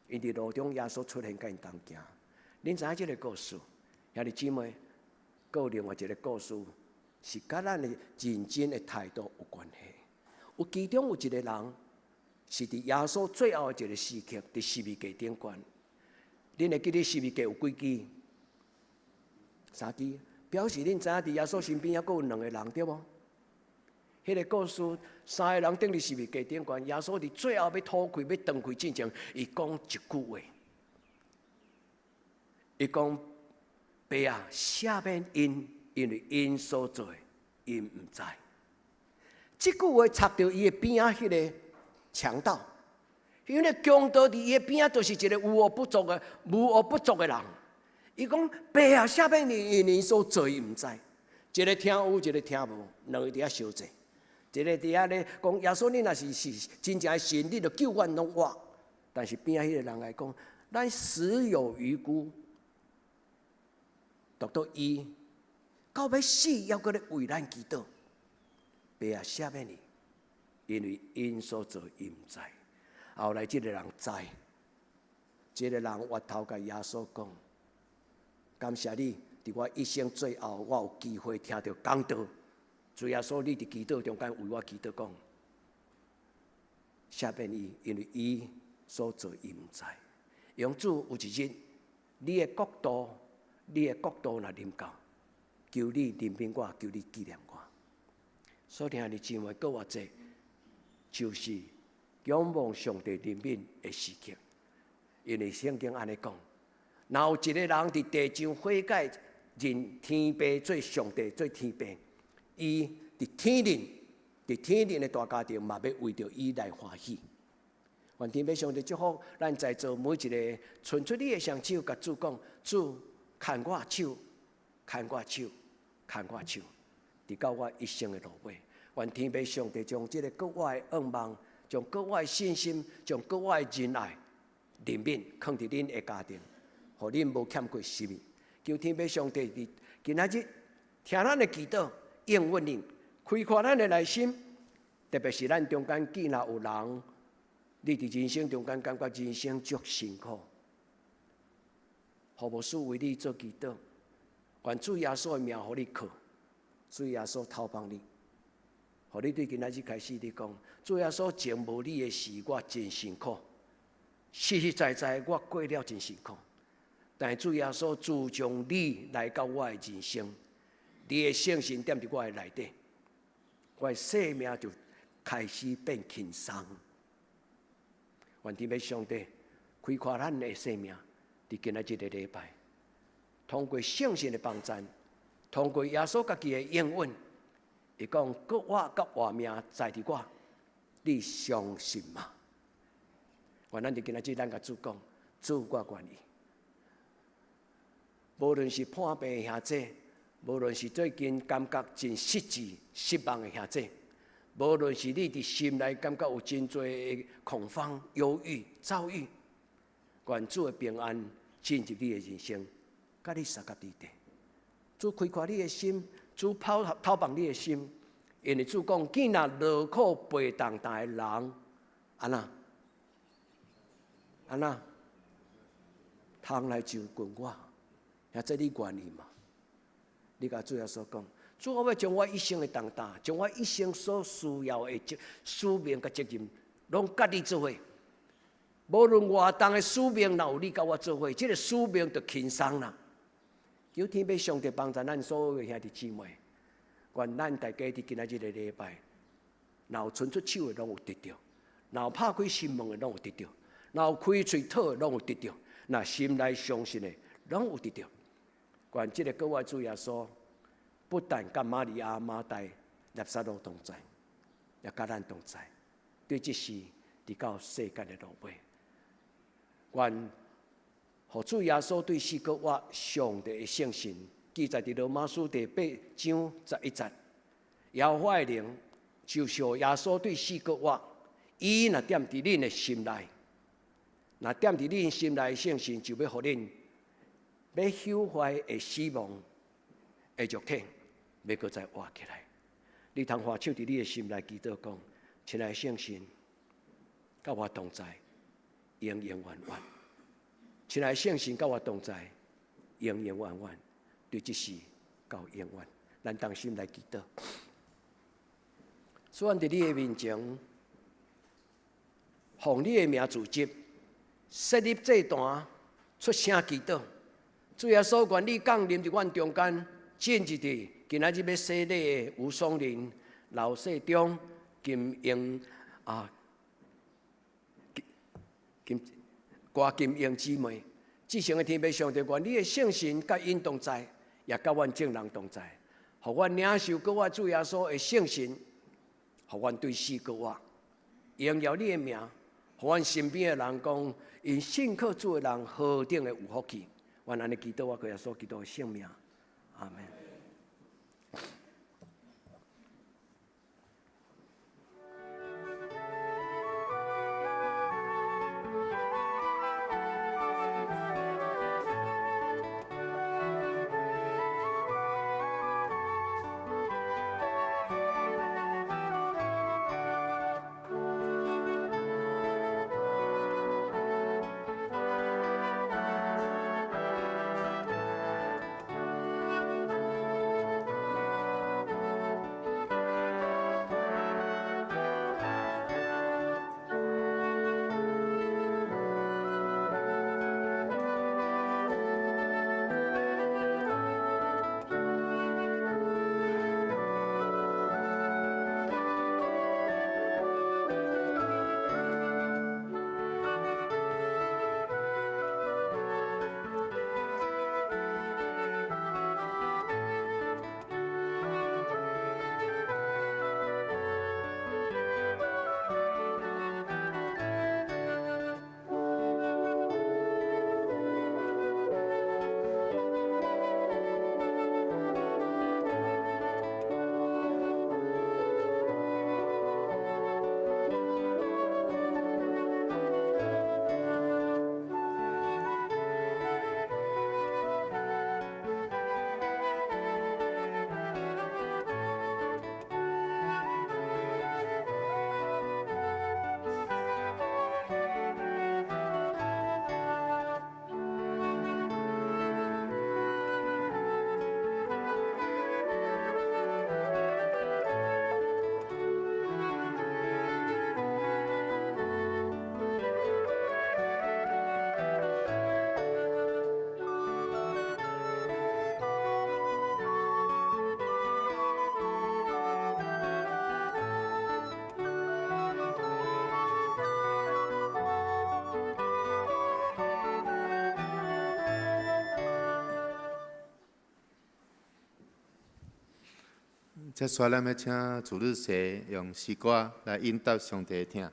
，𪜶佇路中耶穌出現佮𪜶同行。恁知影這个故事？兄弟姊妹，閣有另外一个故事，是佮咱的認真的態度有關係。有其中有一个人，是佇耶穌最後的一个時刻，佇十字架頂懸。恁會記得十字架有幾支？三支，表示恁知影佇耶穌身邊猶閣有兩个人，對無？彼个故事，三个人釘佇十字架頂懸，耶穌佇最後欲吐氣、欲斷氣之前，伊講一句話，伊講：爸啊，赦免𪜶，因為𪜶所做的，𪜶毋知。這句話插著伊的邊仔彼个強盜，因為強盜佇伊的邊仔，就是一个無惡不作的、無惡不作的人。伊講：爸啊，赦免𪜶，因為𪜶所做，毋知。一个聽有，一个聽無，兩个佇遐相爭。一个佇遐咧講：耶穌，你若是真正的神，你就救阮攏活。但是邊仔彼个人來講，咱死有餘辜，獨獨伊到欲死，猶閣咧為咱祈禱。爸啊，赦免伊，因為𪜶所做，伊毋知。後來這个人知，這个人回頭共耶穌講：感謝你，佇我一生最後，我有機會聽著講道。主耶穌，你佇祈禱中間為我祈禱講，赦免伊，因為伊所做伊毋知。願主有一日，你的國度，你的國度若臨到，求你憐憫我，求你紀念我。所聽的姊妹，閣活節，就是仰望上帝憐憫的時刻。因為聖經按呢講，若有一个人佇地上悔改，認天父做上帝，做天父，伊佇天靈，佇天靈的大家庭嘛，欲為著伊來歡喜。願天父上帝祝福咱在座每一个，伸出你的雙手，共主講：主，牽我手，牽我手，牽我手，直到我一生的路尾。願天父上帝將這个閣活的願望，將閣活的信心，將閣活的仁愛，憐憫，囥佇恁的家庭，予恁無欠過什物。求天父上帝佇今仔日聽咱的祈禱，應允恁，開闊咱的內心。特別是咱中間，既若有人，你佇人生中間感覺人生足辛苦，予牧師為你做祈禱，願主耶穌的名予你靠，主耶穌透幫你，予你對今仔日開始你講，主耶穌前無你的時，我真辛苦，實實在在我過了真辛苦，但是主耶穌自從你來到我的人生，你的聖神踮佇我的內底，我的生命就開始變輕鬆。願天父上帝開闊咱的生命，佇今仔這个禮拜，通過聖神的幫贊，通過耶穌家己的應允，伊講閣活佮活命在佇我，你相信嗎？願咱佇今仔日咱共主講，主我願意。無論是破病的兄弟，無論是最近感覺真失志、失望的兄弟，無論是你佇心內感覺有真濟的恐慌、憂鬱、躁鬱，願主的平安進入你的人生，佮你相佮佇底。主開闊你的心，主拋透放你的心，因為主講，見若勞苦背重擔的人，按怎？按怎？通來就近我，兄弟你願意嗎？你共主耶穌講，主，我欲將我一生的重擔，將我一生所需要的責使命佮責任，攏佮你做伙。無論偌重的使命，若有你佮我做伙，這个使命就輕鬆啦。求天父上帝幫助咱所有的兄弟姊妹，願咱大家佇今仔日个禮拜，若有伸出手的，攏有得著；若有拍開心門的，攏有得著；若有開喙討的，攏有得著；若心內相信的，攏有得著。願這个閣活主耶穌，不但佮瑪利亞、馬大、拉撒路同在，也佮咱同在。對這時，直到世界的落尾，願予主耶穌對死閣活上帝的聖神記載佇羅馬書第八章十一節。耶和華的靈就是予耶穌對死閣活，伊若踮佇恁的心內，若踮佇恁心內的聖神，就欲予恁欲朽壞的死亡的肉體，欲閣再活起來。你通揮手佇你的心內祈禱講：親愛的聖神，佮我同在，永永遠遠。親愛的聖神，佮我同在，永永遠遠，對這世到永遠。咱同心來祈禱。主，阮佇你的面前，奉你的名組織，設立祭壇，出聲祈禱。主耶穌，願你降臨佇阮中間，進入佇今仔日欲洗禮的吳松林、劉世忠、金英啊、金郭金英姊妹，至聖的天父上帝，願你的聖神佮𪜶同在，也佮阮眾人同在，予阮領受閣活主耶穌的聖神，予阮對死閣活，榮耀你的名，予阮身邊的人講，𪜶信靠主的人何等的有福氣。阮按呢祈禱，我靠耶穌基督的聖名，阿門。接下來，咱欲請主日學用詩歌來應答上帝的疼。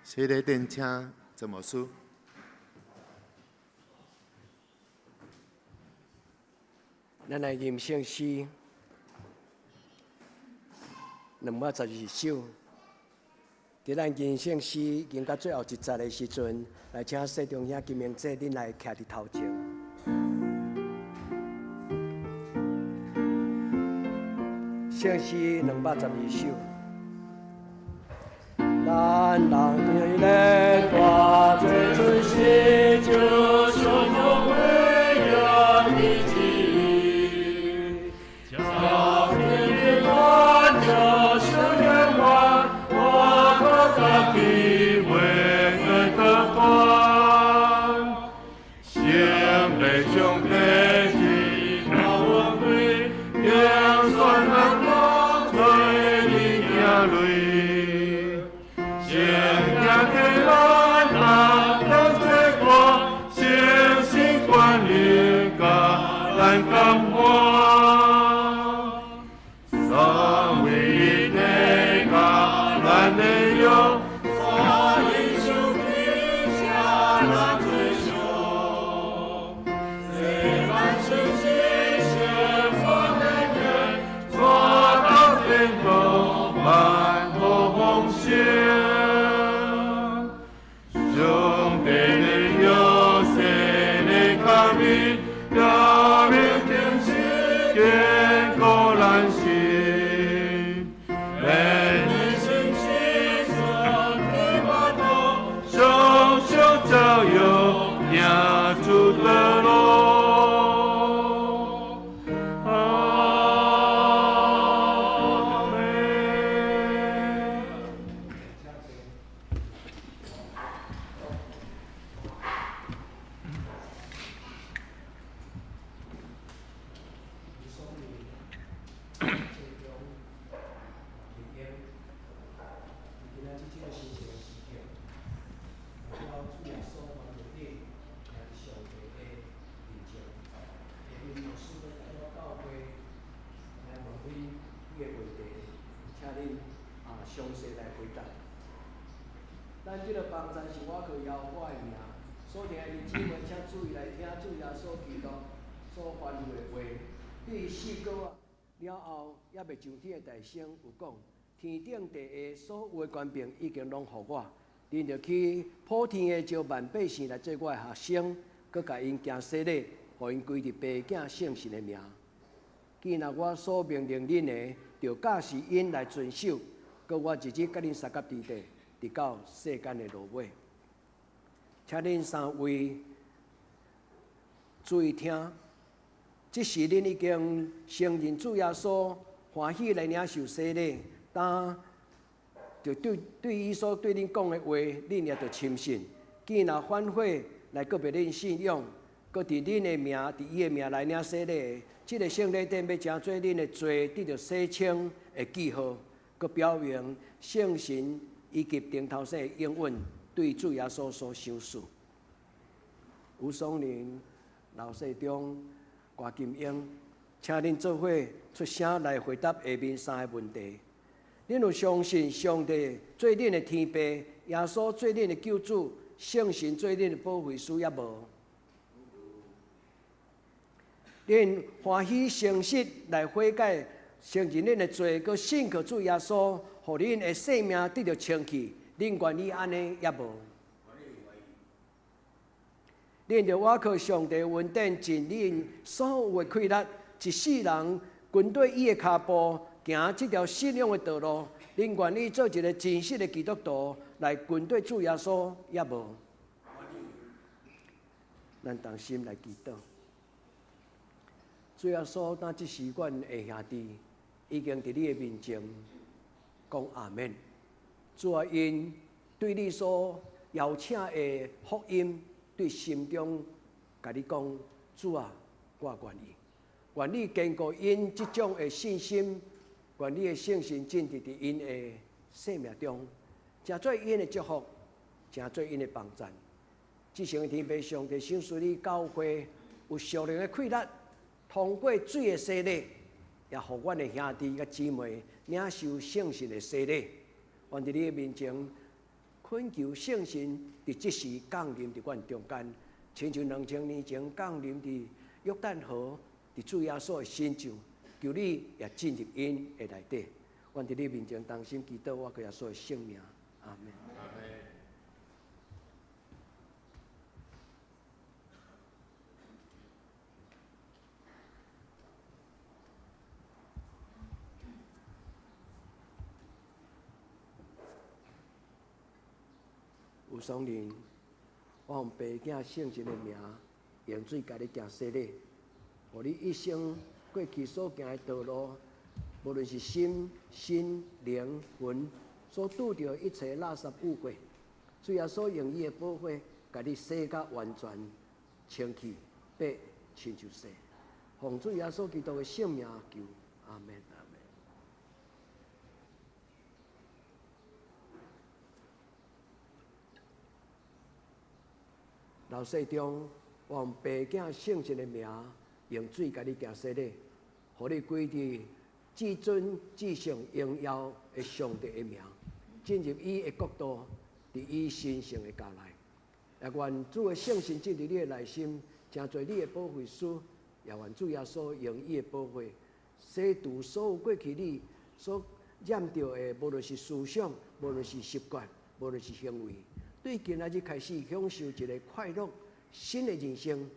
洗礼殿请陈牧师。咱來吟聖詩212首。佇咱吟聖詩吟到最後一節的時陣，來請細中兄金明姐恁來徛佇頭前。聖詩212首。咱人對咧大做出時，就相逢為約的旨意，叫天平安，叫世圓滿，我可家己為得端，先被上帝之高位，將算咱落在你眼裏。先行天安，阿當這歌，先心關靈，甲咱感歡。三位一體，甲咱的約，三一手底下咱最上。世咱是新鮮發的願，做到天國萬。详细来回答。咱这个帮赞是倚靠耶和华的名，所听的姊妹，请注意来听主耶稣基督所吩咐的话。对四个月了后，犹未上天的大声有讲：天顶地下所有的权柄已经拢予我，恁著去普天下招万百姓来做我的学生，阁共𪜶行洗礼，予𪜶归伫父子圣神的名。既若我所命令恁的，著教示𪜶来遵守。阁我日日佮恁相佮伫地，直到世间的落尾。请恁三位注意听，这时恁已经承认主耶稣，欢喜来领受洗礼，当就对对伊所对恁讲的话，恁也著深信。既若反悔来告别恁信仰，阁伫恁的名，伫伊的名来领洗礼，这个圣礼典欲成做恁的罪得著洗清的记号，阁表明圣神以及重头生的应允对主耶稣所赏赐。吴松林、刘世忠、郭金英，请恁做伙出声来回答下面三个问题。恁有相信上帝做恁的天父，耶稣做恁的救主，圣神做恁的保惠师，抑无？恁欢喜诚实来悔改，承认恁的罪，阁信靠主耶稣，予恁的生命得著清气。恁愿意按呢，抑无？恁著倚靠上帝恩典，尽恁所有的气力，一世人跟缀伊的跤步，行这条信仰的道路。恁愿意做一个真实的基督徒，来跟缀主耶稣，抑无？咱同心来祈祷。主耶稣，当这时，阮的兄弟已经伫你的面前讲阿们。主啊，𪜶对你所邀请的福音，对心中共你讲，主啊，我愿意，愿你坚固𪜶这种的信心，愿你的圣神进入伫𪜶的生命中，成做𪜶的祝福，成做𪜶的帮赞。至圣的天父上帝，赏赐你教会有属灵的气力，通过水的洗礼，也予阮的兄弟佮姊妹领受圣神的洗礼。愿伫你的面前，恳求圣神伫这时降临伫阮中间，亲像2000年前降临伫约旦河，伫主耶稣的身上，求你也进入𪜶的内底。愿伫你面前同心祈祷，倚靠耶稣的圣名，阿们。阿们。吴松林，我奉父子圣神的名，用水共你行洗礼，予你一生过去所行的道路，无论是心、身、灵、魂，所拄著一切垃圾污秽，主耶稣用伊的宝血，共你洗甲完全清气，白亲像雪。奉主耶稣基督的圣名求，阿们。阿们。老世中，我奉父子圣神的名，用水共你行洗礼，予你归伫至尊至圣荣耀的上帝的名，进入伊的国度，伫伊神圣的家内。也愿主的圣神进入你的内心，成做你的保惠师。也愿主耶稣用伊的宝血，洗除所有过去你所染著的，无论是思想，无论是习惯，无论是行为。对今仔日开始享受一个快乐新的人生，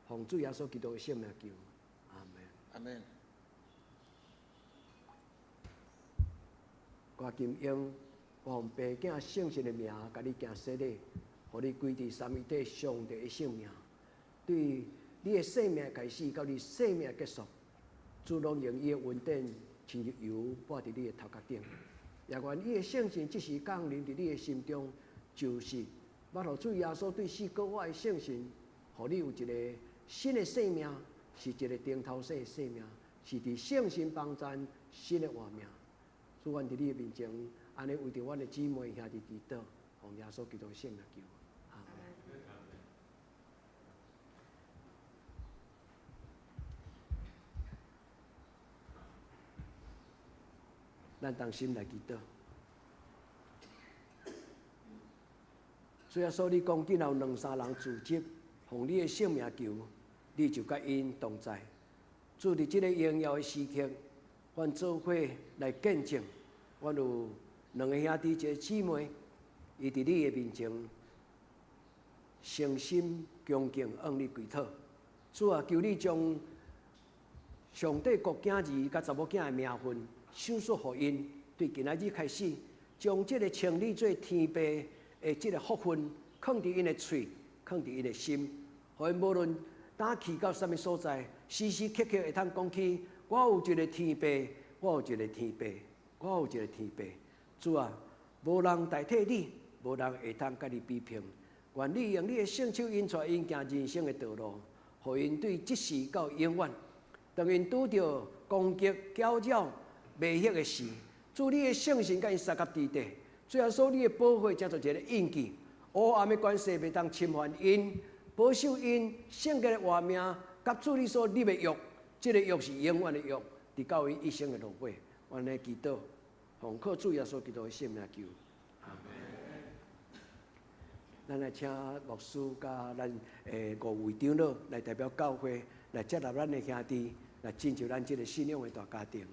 奉主耶稣基督的圣名求，阿们。阿们。郭金英，我奉父子圣神的名，共你行洗礼，予你归伫三位一体上帝的圣名。对你的生命开始到你生命结束，主拢用伊的恩典，亲像油抹伫你的头壳顶。也愿伊的圣神这时降临伫你的心中。就是捌予主耶稣对死复活的圣神，予你有一个新的生命，是一个重头生的生命，是伫圣神帮赞新的活命。主，阮伫你的面前，按呢为著阮的姊妹兄弟祈祷，奉耶稣基督的圣名求，阿们。咱同心来祈祷。主耶穌，你講，見有兩三人聚集，奉你的聖名求，你就佮𪜶同在。主，佇這个榮耀的時刻，阮做伙來見證，阮有兩个兄弟，一个姊妹，伊佇你的面前誠心恭敬向你祈禱。主啊，求你將上帝國囝兒佮查某囝的名分賞賜予𪜶，對今仔日開始，將這个稱你做天父的這个福分，囥佇𪜶的喙，囥佇𪜶的心，予𪜶無論佗去到啥物所在，時時刻刻會通講起，我有一个天父，我有一个天父，我有一个天父。主啊，無人代替你，無人會通佮你比拼。願你用你的聖手引帶𪜶行人生的道路，予𪜶對這世到永遠。當𪜶拄著攻擊、攪擾、迷惑的時，主你的聖神佮𪜶相佮佇底。主耶穌，你的寶血成做一个印記，黑暗的權勢袂當侵犯𪜶，保守𪜶聖潔的活命，佮主你所立的約，這个約是永遠的約，直到𪜶一生的落尾。阮來祈禱，奉靠主耶穌基督的聖名求，阿們。咱來請牧師佮咱的五位長老來代表教會來接納咱的兄弟，來進入咱這个信仰的大家庭。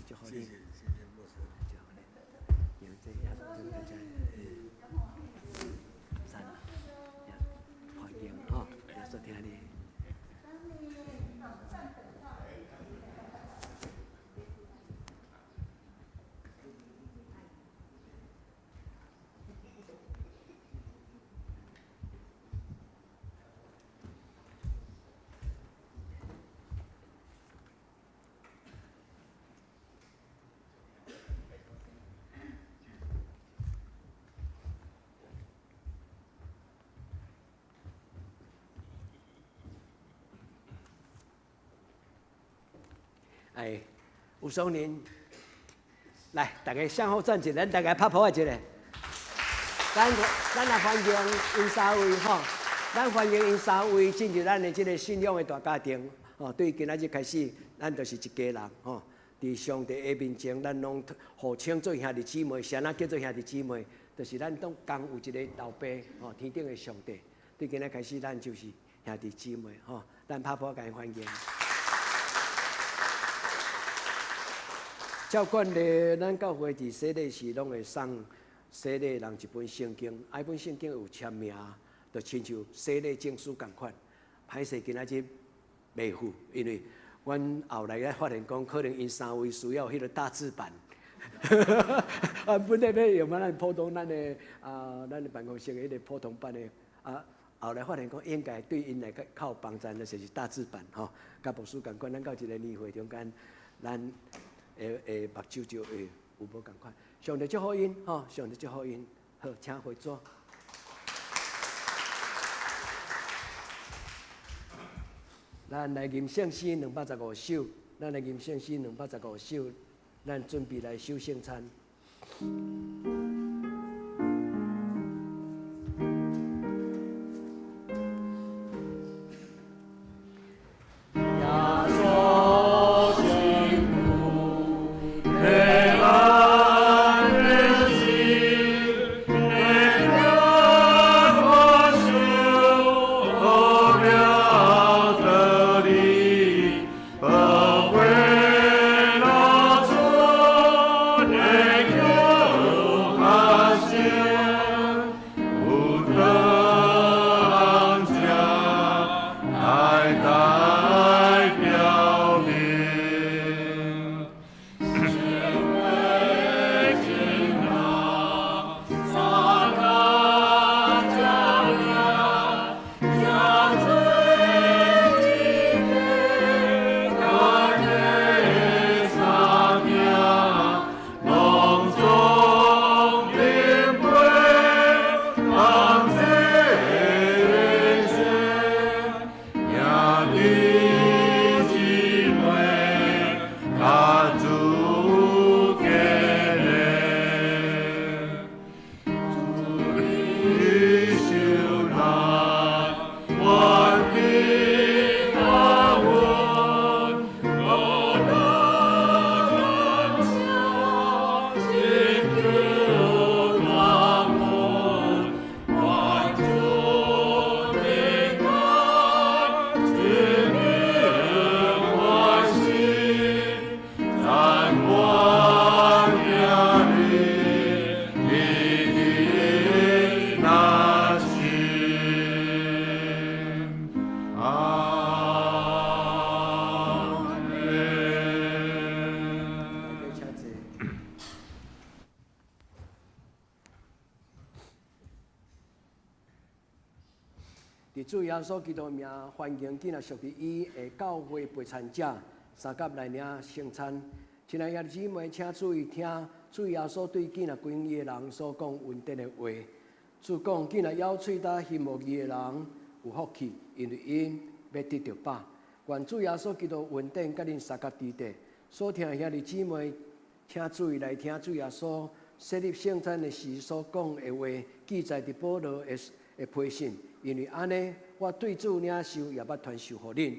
謝謝，謝謝牧師。三，歡迎吼，耶穌聽你。哎，吳松林，來，大家向後站一下，咱大家拍噗仔一下。咱來歡迎𪜶三位吼，咱歡迎𪜶三位進入咱的這個信仰的大家庭。吼，對今仔日開始，咱就是一家人吼。佇上帝的面前，咱攏互稱做兄弟姊妹。啥人叫做兄弟姊妹？就是咱攏仝有一个老爸吼，天頂的上帝。對今仔開始，咱就是兄弟姊妹吼。咱拍噗仔共𪜶歡迎。照慣例，咱教會佇洗禮時攏會送洗禮人一本聖經，啊，彼本聖經有簽名，就親像洗禮證書仝款。歹勢今仔日袂赴，因為阮後來才發現講，可能𪜶三位需要彼个大字版。啊，本來欲用咱普通咱的啊，咱的辦公室的彼个普通版的，啊，後來發現講應該對𪜶來較較有幫助，就是大字版吼，佮牧師仝款，咱到一个年歲中間，咱的目睭就會有無仝款。上帝祝福𪜶吼，上帝祝福𪜶，好，請回座。咱來吟聖詩215首，咱來吟聖詩215首，咱準備來守聖餐。主耶穌基督名，歡迎今仔屬於伊的教會陪餐者，相佮來領聖餐。親愛的姊妹，請注意聽，主耶穌對囝仔歸伊的人所講恩典的話。主講，囝仔咬喙焦欣慕義的人有福氣，因為𪜶欲得著飽。願主耶穌基督恩典佮恁相佮佇底。所聽的兄弟姊妹，請注意來聽主耶穌設立聖餐的時所講的話，記載佇保羅的批信。因為按呢，我對主領受，也捌傳授予恁。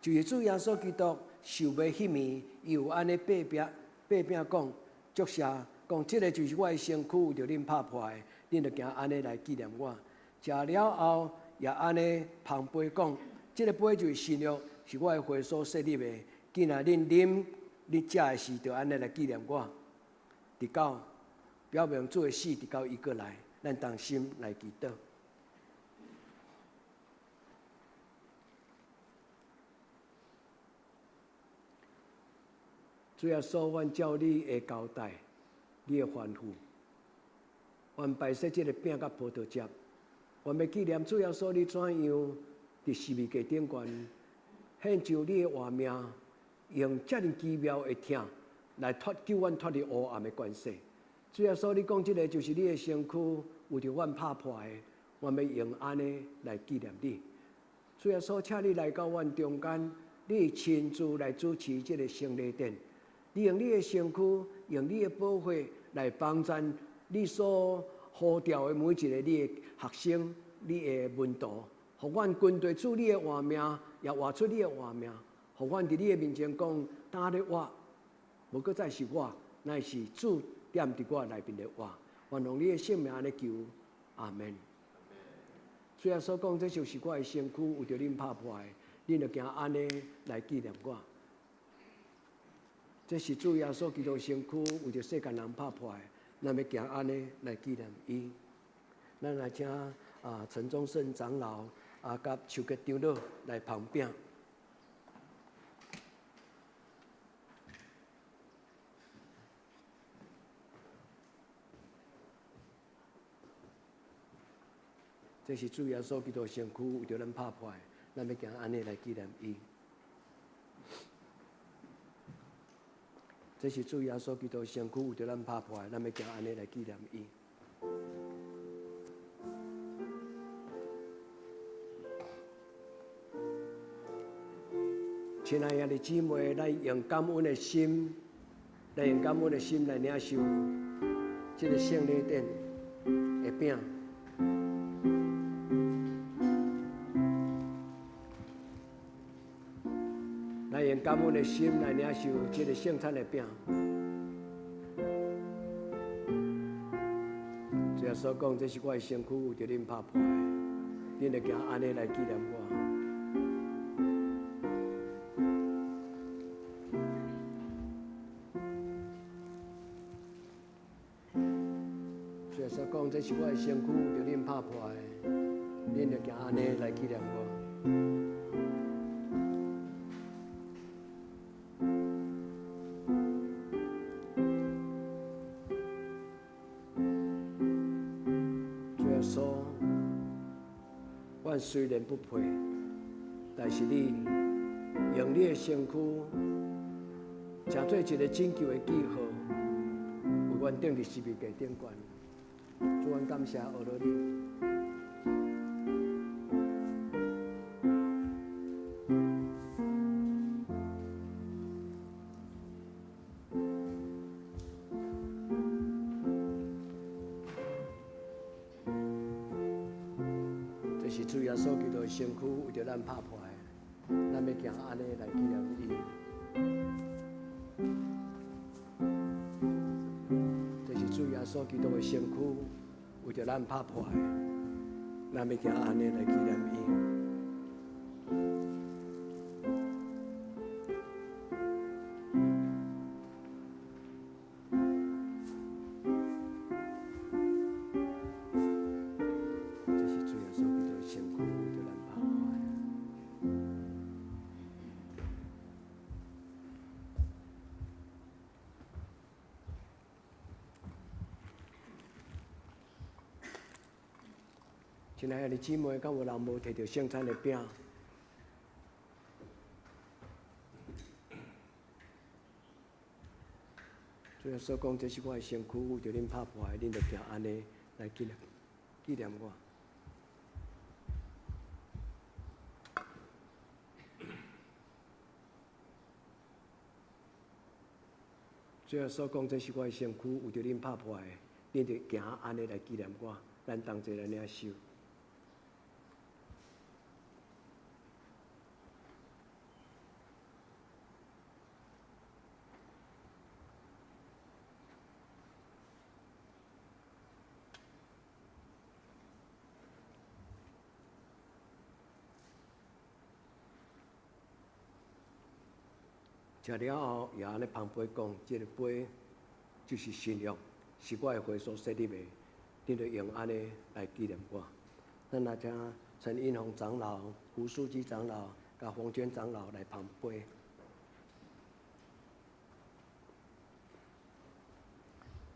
就是主耶穌基督受賣彼暝，伊有按呢擘餅，擘餅講，祝謝，講這个就是我的身軀，為著恁拍破的，恁著行按呢來紀念我。食了後，也按呢捧杯講，這个杯就是新約，是我的血所設立的。囝仔恁啉、恁食的時，就按呢來紀念我。直到表明主的死，直到伊閣來，咱同心來祈禱。主耶穌，阮照你的交代，你的吩咐，阮擺設這个餅佮葡萄汁，阮欲紀念主耶穌，你怎樣佇十字架頂懸獻上你的活命，用遮爾奇妙的疼來脫救阮脫離黑暗的權勢。主耶穌，你講這个就是你的身軀，為著阮拍破的，阮欲用按呢來紀念你。主耶穌，請你來到阮中間，你親自來主持這个聖禮典。你用你的身軀，用你的寶血來幫贊你所呼召的每一個你的學生、你的門徒，予阮跟隨主你的活命，也活出你的活命，予阮佇你的面前講，今日活，無閣再是我，乃是主踮佇我內面的活。願用你的聖名按呢求，阿門。主耶穌講，這就是我的身軀，為著恁拍破的，恁著行按呢來紀念我。這是主耶穌基督身軀，為著世間人拍破的，咱欲行按呢來紀念伊。咱來請陳宗勝長老佮邱吉長老來捧餅。這是主耶穌基督身軀，為著咱拍破的，咱欲行按呢來紀念伊。這是主耶穌基督身軀，為著咱拍破的，咱欲行按呢來紀念伊。親愛的兄弟姊妹，咱用感恩的心，來用感恩的心來領受這个聖禮典的餅。來用感恩的心來領受這个聖餐的餅。主耶穌講：這是我的身軀，為著恁拍破的，恁著行按呢來紀念我。主耶穌講：這是我的身軀，為著恁拍破的，恁著行按呢來紀念我。主耶穌，阮雖然不配，但是你用你的身軀，成做一个拯救的記號，為阮釘佇十字架頂懸。主，阮感謝阿羅你。這是主耶穌基督的身軀，為著咱拍破的，咱欲行按呢來紀念伊。這是主耶穌基督的身軀，為著咱拍破的，咱欲行按呢來紀念伊。這是主耶穌基督的身軀，為著咱拍破的。親親愛的姊妹，敢有人無提著聖餐的餅？主耶穌講：這是我的身軀，為著恁拍破的，恁著行按呢來紀念紀念我。主耶穌講：這是我的身軀，為著恁拍破的，恁著行按呢來紀念我。咱同齊來領受。食了後，也按呢捧杯講：這个杯就是新約，是我的血所設立的，恁著用按呢來紀念我。咱來請陳英宏長老、胡書記長老、佮黃娟長老來捧杯。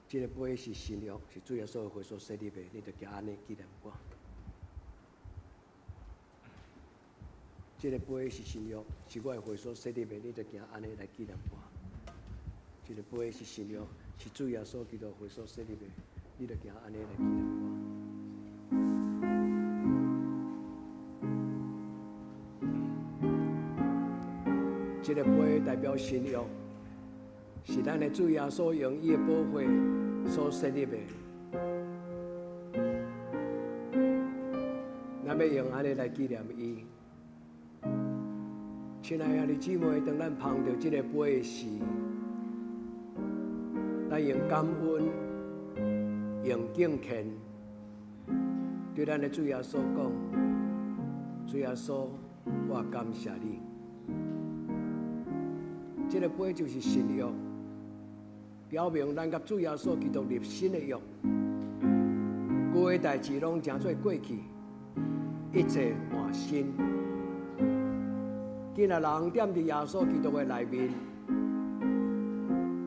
這个杯是新約，是主耶穌的血所設立的，恁著行按呢紀念我。這个杯是新約，是我的血所設立的，恁著行按呢來紀念我。這个杯是新約，是主耶穌基督血所設立的，恁著行按呢來紀念我。這个杯代表新約，是咱的主耶穌用伊的寶血所設立的。咱欲用按呢來紀念伊。親愛的兄弟姊妹，當咱捧著這个杯時，咱用感恩、用敬虔，對咱的主耶穌講：主耶穌，我感謝你。這个杯就是新約，表明咱佮主耶穌基督立新的約，舊的代誌攏成做過去，一切換新。今仔人踮佇耶穌基督的內面，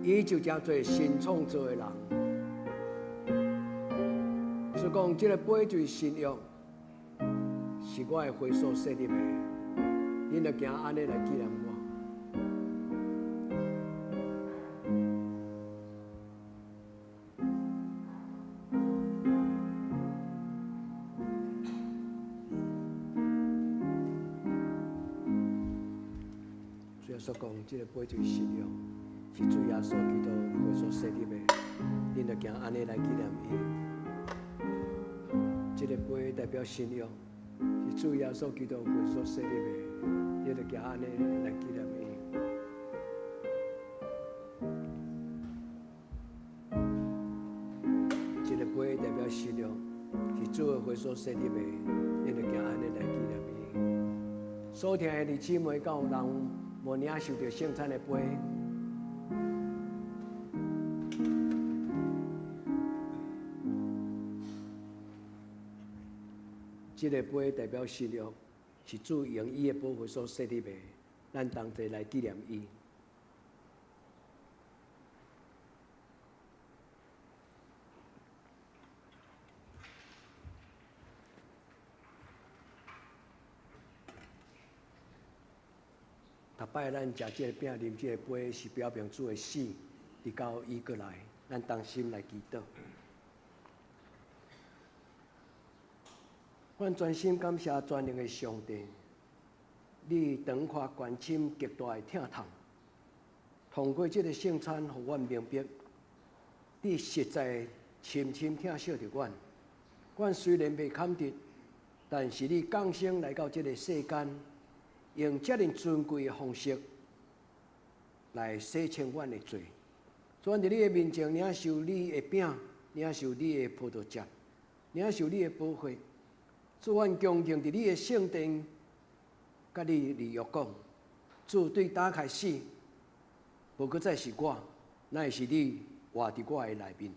伊就成做新創造的人。所以講，這个杯就是新約，是我的血所設立的，恁著行按呢來紀念我。主耶穌講，這个杯就是新約，是主耶穌基督血所設立的，恁著行按呢來紀念伊。這个杯代表新約，是主耶穌基督血所設立的，恁著行按呢來紀念伊。這个杯代表新約，是主的血所設立的，恁著行按呢來紀念伊。所聽的弟姊妹，敢有人無領受著聖餐的杯？這个杯代表新約，是主用伊的寶血所設立的，咱同齊來紀念伊。逐擺咱食這个餅、啉這个杯，是表明主的死，直到伊閣來，咱同心來祈禱。阮專心感謝全能的上帝，你長闊關心極大的疼痛，通過這个聖餐，予阮明白，你實在深深疼惜著阮。阮雖然袂堪得，但是你降生來到這个世間，用遮爾尊貴的方式來洗清阮的罪。主，阮佇你的面前領受你的餅，領受你的葡萄汁，領受你的寶血。主，阮恭敬佇你的聖殿，佮你立約講，主對今開始，無閣再是我，乃是你活佇我的內面。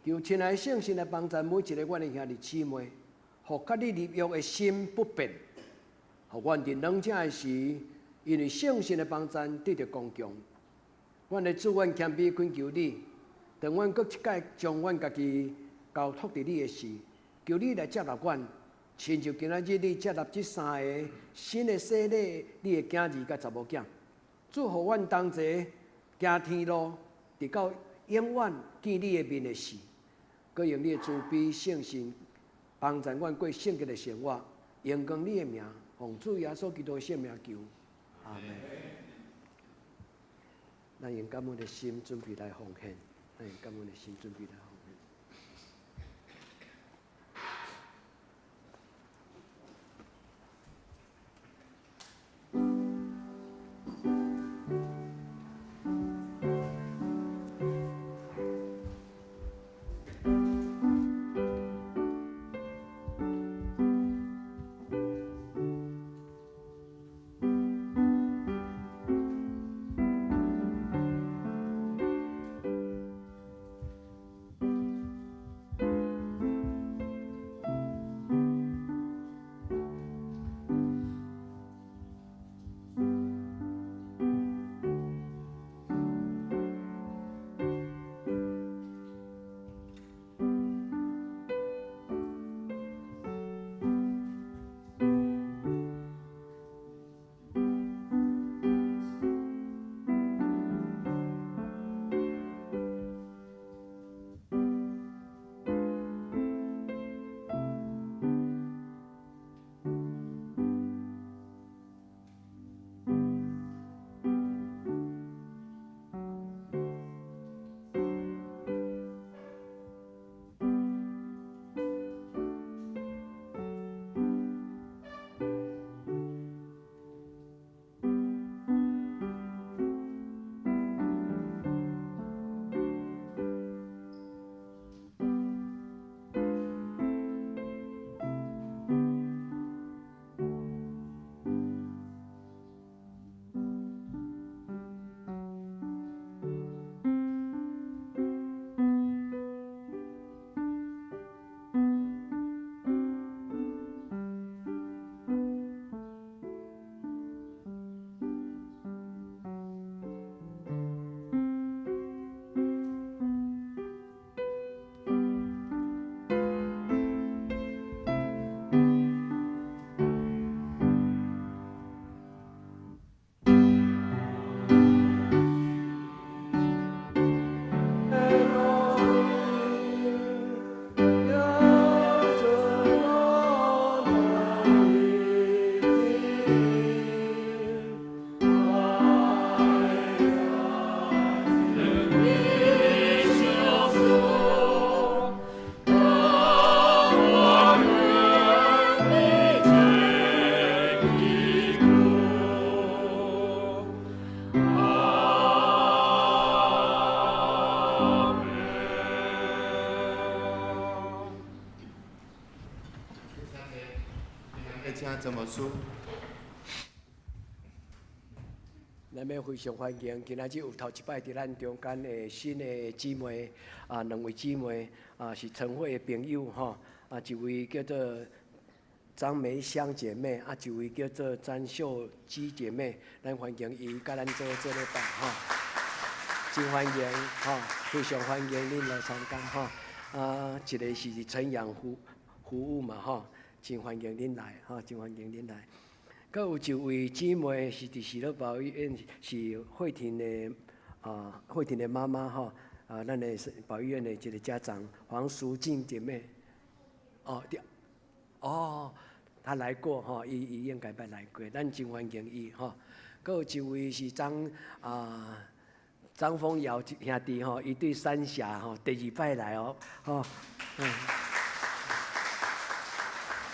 求親愛的聖神來幫助每一个阮的兄弟姊妹，予佮你立約的心不變，予阮佇軟弱的時，因為聖神的幫助得著剛強。阮的主，阮謙卑懇求你，當阮閣一擺將阮家己交託佇你的時，求你來接納阮，親像今仔日你接納這三个新的洗禮，你的囝兒佮查某囝，主予阮同齊行天路，直到永遠見你的面的時，閣用你的慈悲聖神幫助阮過聖潔的生活，榮光你的名，奉主耶穌基督的聖名求，阿門。咱用感恩的心準備來奉獻，咱用感恩的心準備來奉獻。請曾牧師。咱欲非常歡迎，今仔日有頭一擺佇咱中間的新的姊妹，啊，兩位姊妹，啊，是陳慧的朋友吼，啊，一位叫做張梅香姐妹，啊，一位叫做詹秀姬姐妹，咱歡迎伊佮咱做做禮拜吼，真歡迎吼，非常歡迎恁來參加吼，啊，一个是陳養服務嘛吼。真歡迎恁來，吼！真歡迎恁來。閣有一位姊妹是佇喜樂保育院，是慧婷的啊，慧婷的媽媽吼，啊，咱的保育院的一個家長黃淑靜姐妹。哦，對，哦，她來過吼，伊伊應該捌來過，咱真歡迎伊吼。閣有一位是張啊張峰堯兄弟吼，伊對三峽吼第二擺來哦，吼。嗯。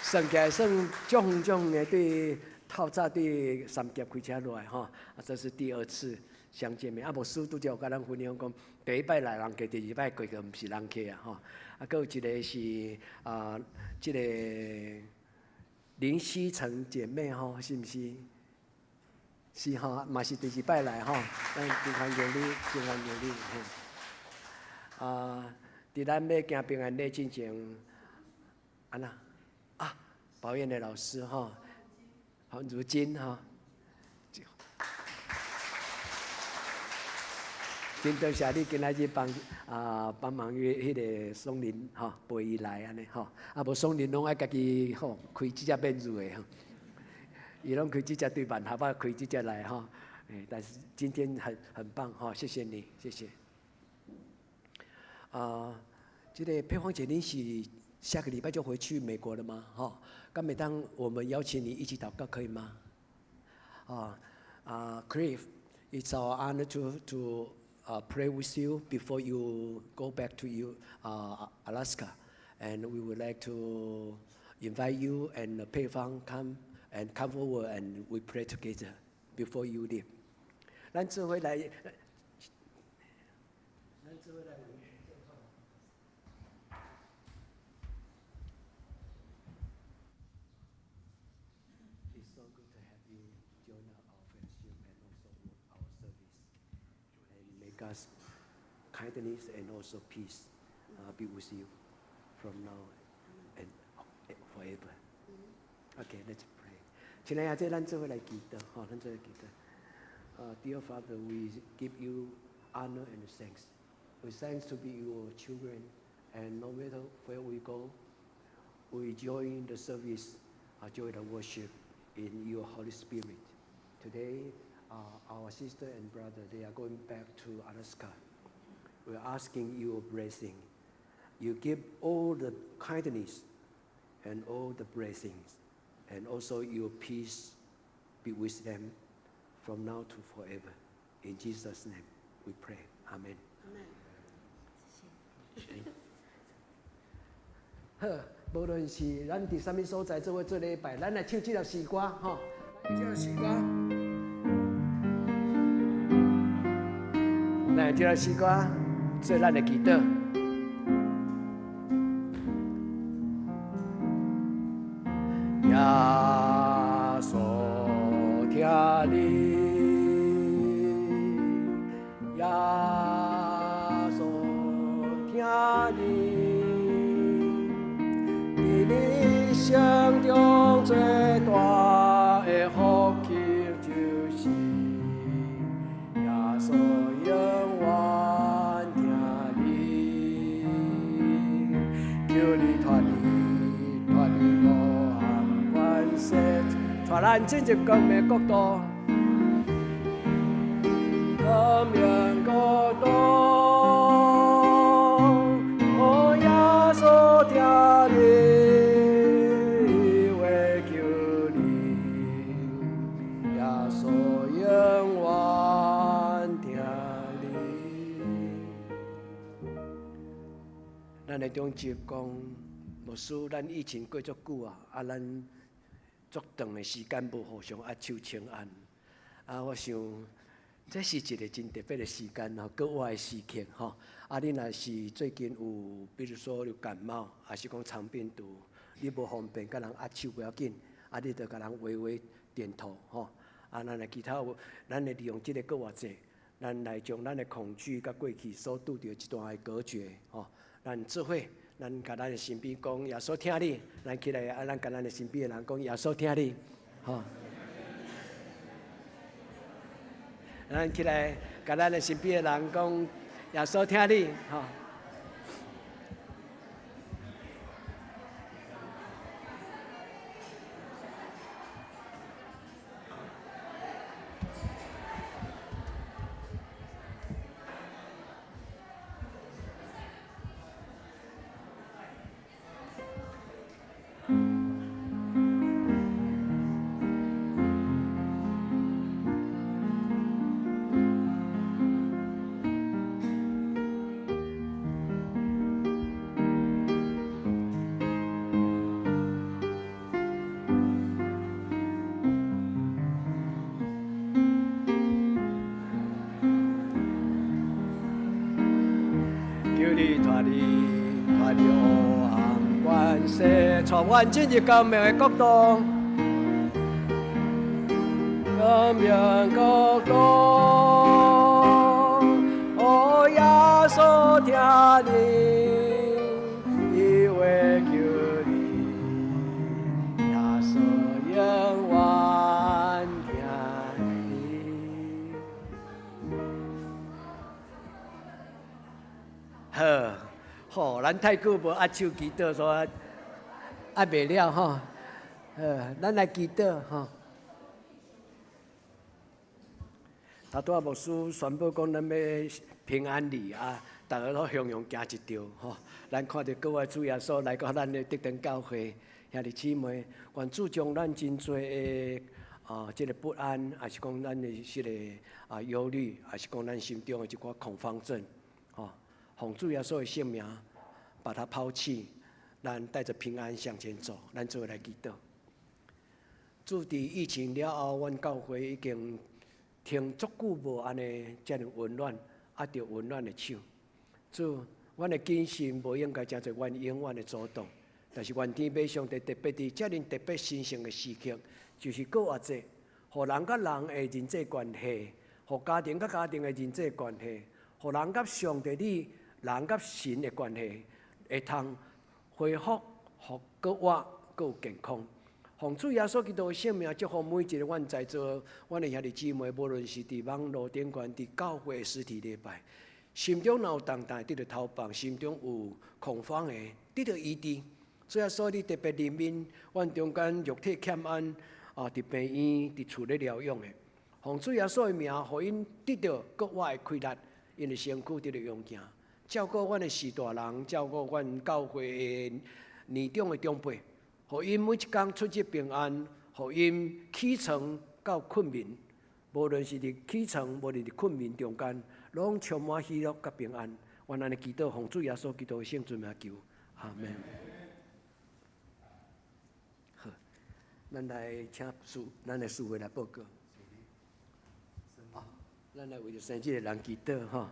算起來算足遠足遠的，對透早對三峽開車落來吼，啊，這是第二次相見面。啊，牧師拄才有佮咱分享講，第一擺來人客，第二擺過去毋是人客啊吼。啊，閣有一個是啊，這個林希成姐妹吼，是毋是？是吼，嘛是第二擺來吼，咱真歡迎你，真歡迎你。啊，佇咱欲行平安禮進前，按怎？啊，保育院的老師哈，好，如今哈，真多謝你今仔日幫啊幫忙約彼个松林吼，陪伊來按呢吼，啊無松林攏愛家己吼開這隻免入的吼，伊攏開這隻對萬合仔開這隻來吼，欸，但是今天很棒吼，謝謝你，謝謝。啊，這个佩芳姐，你是下個禮拜就回去美國了嗎？吼，敢會當我們邀請你一起禱告可以嗎？啊，Cliff，it's our honor to pray with you before you go back to you, Alaska. And we would like to invite you and 佩芳 come and come forward and we pray together before you leave. 咱做伙來，咱做伙來。It's so good to have you join our fellowship and also our service. And may God's kindness and also peace be with you from now and forever. Okay, let's pray. 親愛的，這咱做伙來祈禱，吼，咱做伙祈禱。Dear Father, we give you honor and thanks. We thanks to be your children, and no matter where we go, we join the service, join the worship in your Holy Spirit. Today, our sister and brother, they are going back to Alaska. We are asking your blessing. You give all the kindness and all the blessings, and also your peace be with them from now to forever. In Jesus' name we pray. Amen. 阿好，無論是咱佇啥物所在做伙做禮拜，咱來唱這首詩歌吼。這首詩歌，來這首詩歌做咱的祈禱。耶穌疼你，耶穌疼你，佇你一生中最大的福氣就是耶穌永遠疼你，求你脫離脫離黑暗權勢，帶咱進入光明國度，光明國度。哦，耶穌疼你，伊會救你，耶穌永遠疼你。咱的長執講，牧師，咱以前過足久啊，啊，咱足長的時間無互相握手請安。啊，我想這是一個真特別的時間吼，格外的時刻吼。啊，你若是最近有，比如說有感冒，抑是講腸病毒，你無方便佮人握手無要緊，啊，你就共人微微點頭吼。啊，咱來其他有，咱會利用這個閣偌濟，咱來將咱的恐懼佮過去所拄著這段的隔絕吼，咱做伙，咱共咱的身邊講耶穌疼你，咱起來啊，咱共咱的身邊的人講耶穌疼你，吼。咱起來，共咱的身邊的人講耶穌疼你，吼。求你脫離脫離黑暗權勢，帶阮進入光明的國度，光明國度。哦，耶穌疼你，伊會救你，耶穌永遠疼你。吼，咱太久無握手祈禱，所以握袂了吼。咱來祈禱吼。頭拄仔牧師宣布講，咱欲平安禮啊，逐家攏雄雄驚一著吼。咱看著閣活主耶穌來到咱的德長教會，兄弟姊妹，願主將咱真濟的啊，這个不安，抑是講咱的這个啊憂慮，抑是講咱心中的這寡恐慌症，吼，奉主耶穌的聖名，把它拋棄，咱帶著平安向前走，咱做伙來祈禱。主佇疫情了後，阮教會已經停足久無按呢遮爾溫暖，握著溫暖的手。主，阮的謹慎無應該成做阮永遠的阻擋，但是願天父上帝特別佇遮爾特別神聖的時刻，就是閣活節，予人佮人的人際關係，予家庭佮家庭的人際關係，予人佮上帝你、人佮神的關係，會通恢復，予閣活，閣有健康。奉主耶穌基督的聖名，祝福每一個阮在座，阮的兄弟姊妹，無論是佇網路頂懸，佇教會實體禮拜，心中若有重擔，得著投放；心中有恐慌的，得著醫治。主耶穌，你特別憐憫阮中間肉體欠安啊，佇病院、佇厝咧療養的。奉主耶穌的名，予𪜶得著閣活的氣力，𪜶的身軀得著勇健，照顧阮的序大人，照顧阮教會的年長的長輩。予𪜶每一工出入平安，予𪜶起床到睏眠，無論是佇起床，無論佇睏眠中間，攏充滿喜樂佮平安。阮按呢祈禱，奉主耶穌基督的聖尊名求，阿門。好，咱來請司，咱的司會來報告。咱來為著生日的人祈禱吼，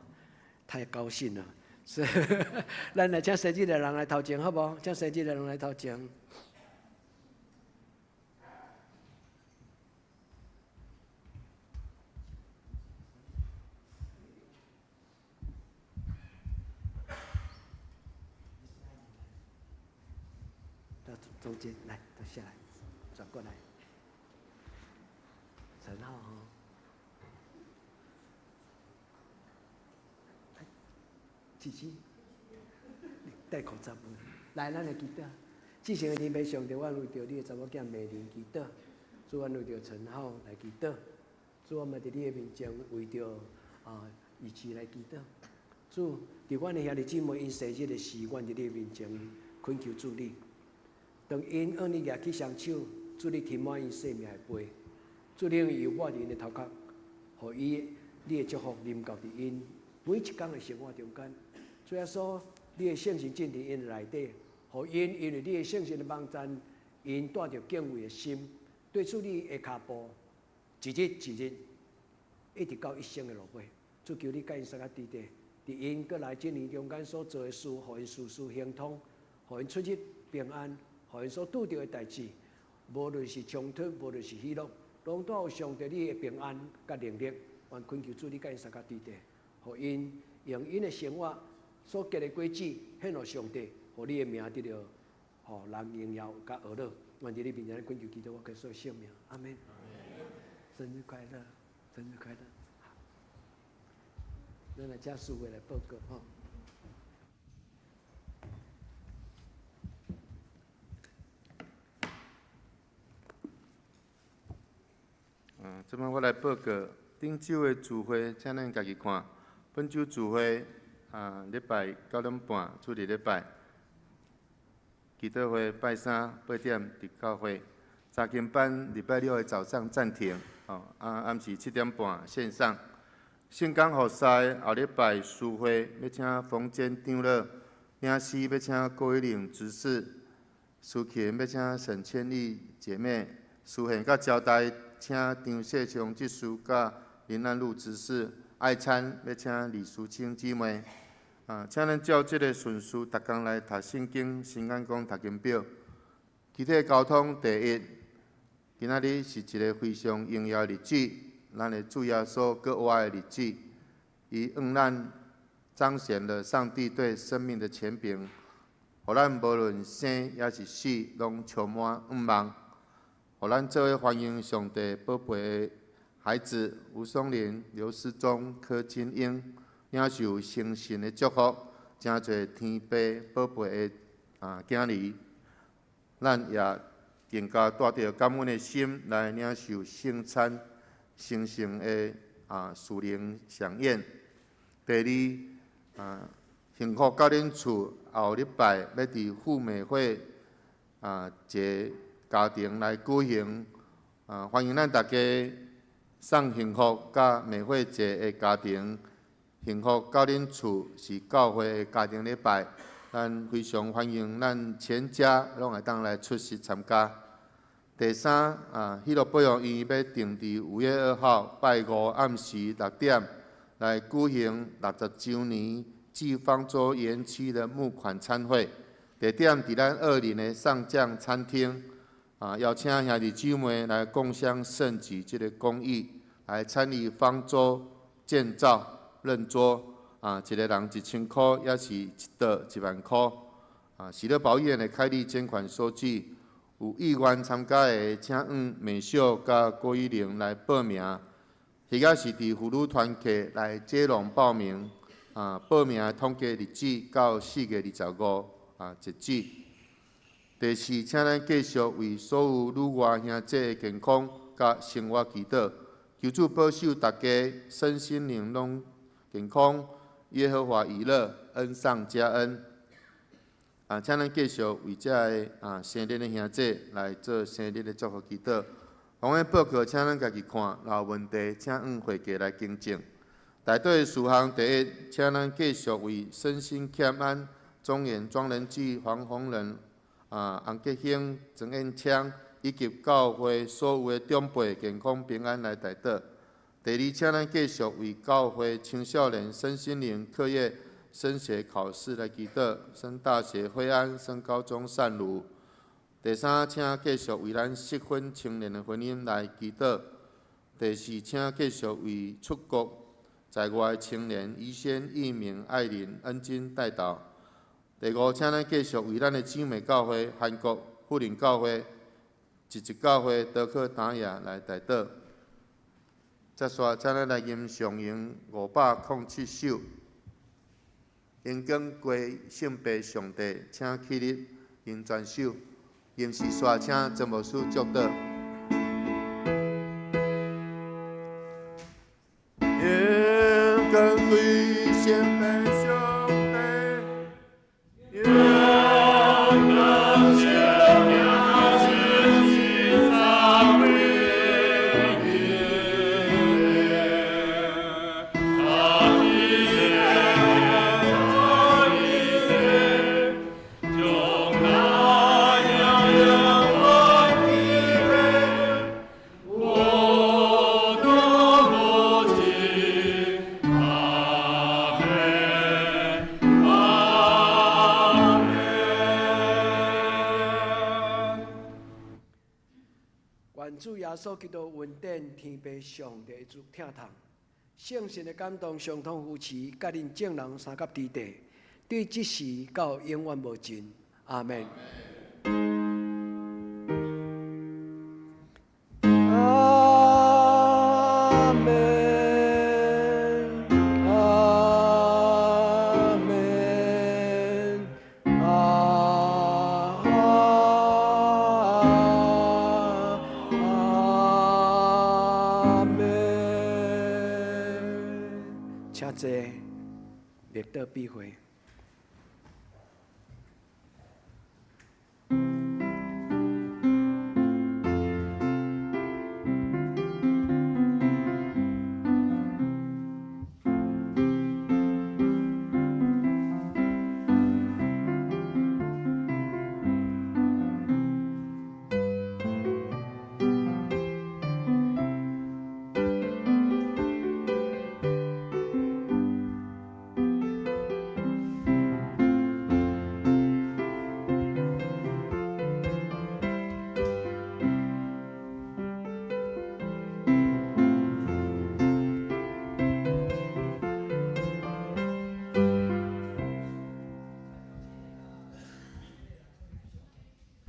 太高興了。是，咱來請生日的人來頭前，好無？請生日的人來頭前。到中間來，都下來，轉過來。陳浩哦，來，姊姊，你戴口罩無？來，咱來祈禱。至聖的天父上帝，阮為著你的查某囝美玲祈禱，主，阮為著陳浩來祈禱，主，我嘛佇你的面前為著啊義慈來祈禱。主，佇阮的兄弟姊妹𪜶生日的時，阮佇你的面前懇求主你。當𪜶向你舉起雙手，主你填滿𪜶生命的杯，主你用油抹佇𪜶的頭殼，予伊你的祝福臨到佇𪜶每一工的生活中間。主耶穌，你的聖神進佇𪜶內底，予𪜶因為你的聖神的幫贊，𪜶帶著敬畏的心，對主你的跤步，一日一日，一直到一生的落尾。主求你佮𪜶相佮佇佇，佇𪜶閣來這年中間所做的事，予𪜶事事亨通，予𪜶出入平安。予𪜶所拄著的代誌，無論是衝突，無論是喜樂，攏帶有上帝你的平安佮能力。願懇求主你佮𪜶相佮佇佇，予𪜶用𪜶的生活所結的果子，獻予上帝，予你的名得著，予人榮耀佮呵咾。願佇你面前懇求祈禱，我耶穌聖名，阿門。生日快樂，生日快樂。咱來請司會來報告吼。這擺我來報告，頂週的聚會，請恁家己看。本週聚會啊，禮拜9點半主日禮拜，祈禱會拜三8點佇教會，查經班禮拜六的早上暫停，哦，啊暗時7點半線上。聖工服侍後禮拜司會欲請馮堅長老，領詩欲請郭一玲執事，司琴欲請沈千麗姐妹，司獻佮招待請張世昌執事佮林安祿執事，愛餐欲請李淑清姊妹。啊，請恁照這个順序，逐工來讀聖經、新眼光讀經表。肢體交通第一，今仔日是一个非常榮耀的日子，咱的主耶穌閣活的日子，伊向咱彰顯了上帝對生命的權柄，予咱無論生抑是死，攏充滿盼望。予咱做伙歡迎上帝寶貝的孩子吳松林、劉思忠、柯金英，領受成聖的祝福。誠濟天父寶貝的囝兒，咱也更加帶著感恩的心來領受聖餐、神聖的屬靈饗宴。第二，幸福教恁厝後禮拜欲佇富美會一个家庭來舉行，歡迎咱大家送幸福佮美會節的家庭。幸福教恁厝是教會的家庭禮拜，咱非常歡迎咱全家攏會當來出席參加。第三，喜樂保養院欲定佇5月2號拜五暗時6點來舉行60週年暨方舟園區的募款餐會，地點佇咱二林的上將餐廳。邀請兄弟姊妹來共襄盛舉這个公益，來參與方舟建造。認桌一个人1000箍，抑是一桌1萬箍。喜樂保養的開立捐款收據，有意願參加的，請向美秀佮郭玉玲來報名，或者是佇婦女團契來接龍報名。報名的統計日子到4月25截止。第四，請咱繼續為所有旅外兄弟的健康佮生活祈禱，求主保守大家身心靈攏健康，耶和華以勒，恩上加恩。請咱繼續為這个生日的兄弟來做生日的祝福祈禱。講的報告，請咱家己看，若有問題，請向會計來更正。代禱的事項，第一，請咱繼續為身心欠安、中原莊仁濟、黃宏仁、洪吉興、曾彦昌以及教會所有的長輩健康平安來代禱。第二，請咱繼續為教會青少年身心靈課業升學考試來祈禱，升大學惠安，升高中善如。第三，請繼續為咱適婚青年的婚姻來祈禱。第四，請繼續為出國在外的青年宜軒、義明、愛玲、恩金代禱。第五，請咱繼續為咱的姊妹教會韓國富林教會、一一教會德克達雅來代禱。接續，請咱來吟誦詠507首，榮光歸聖父上帝，請起立吟全首。吟詩煞，請曾牧師祝禱。榮光歸聖父上帝，榮光聖名是讚美。願主耶穌基督恩典，天父上帝的疼痛，聖神的感動，相通扶持，佮恁眾人相佮佇地，對這時到永遠無盡。阿們。阿們，阿們，阿們。請坐，默禱閉會。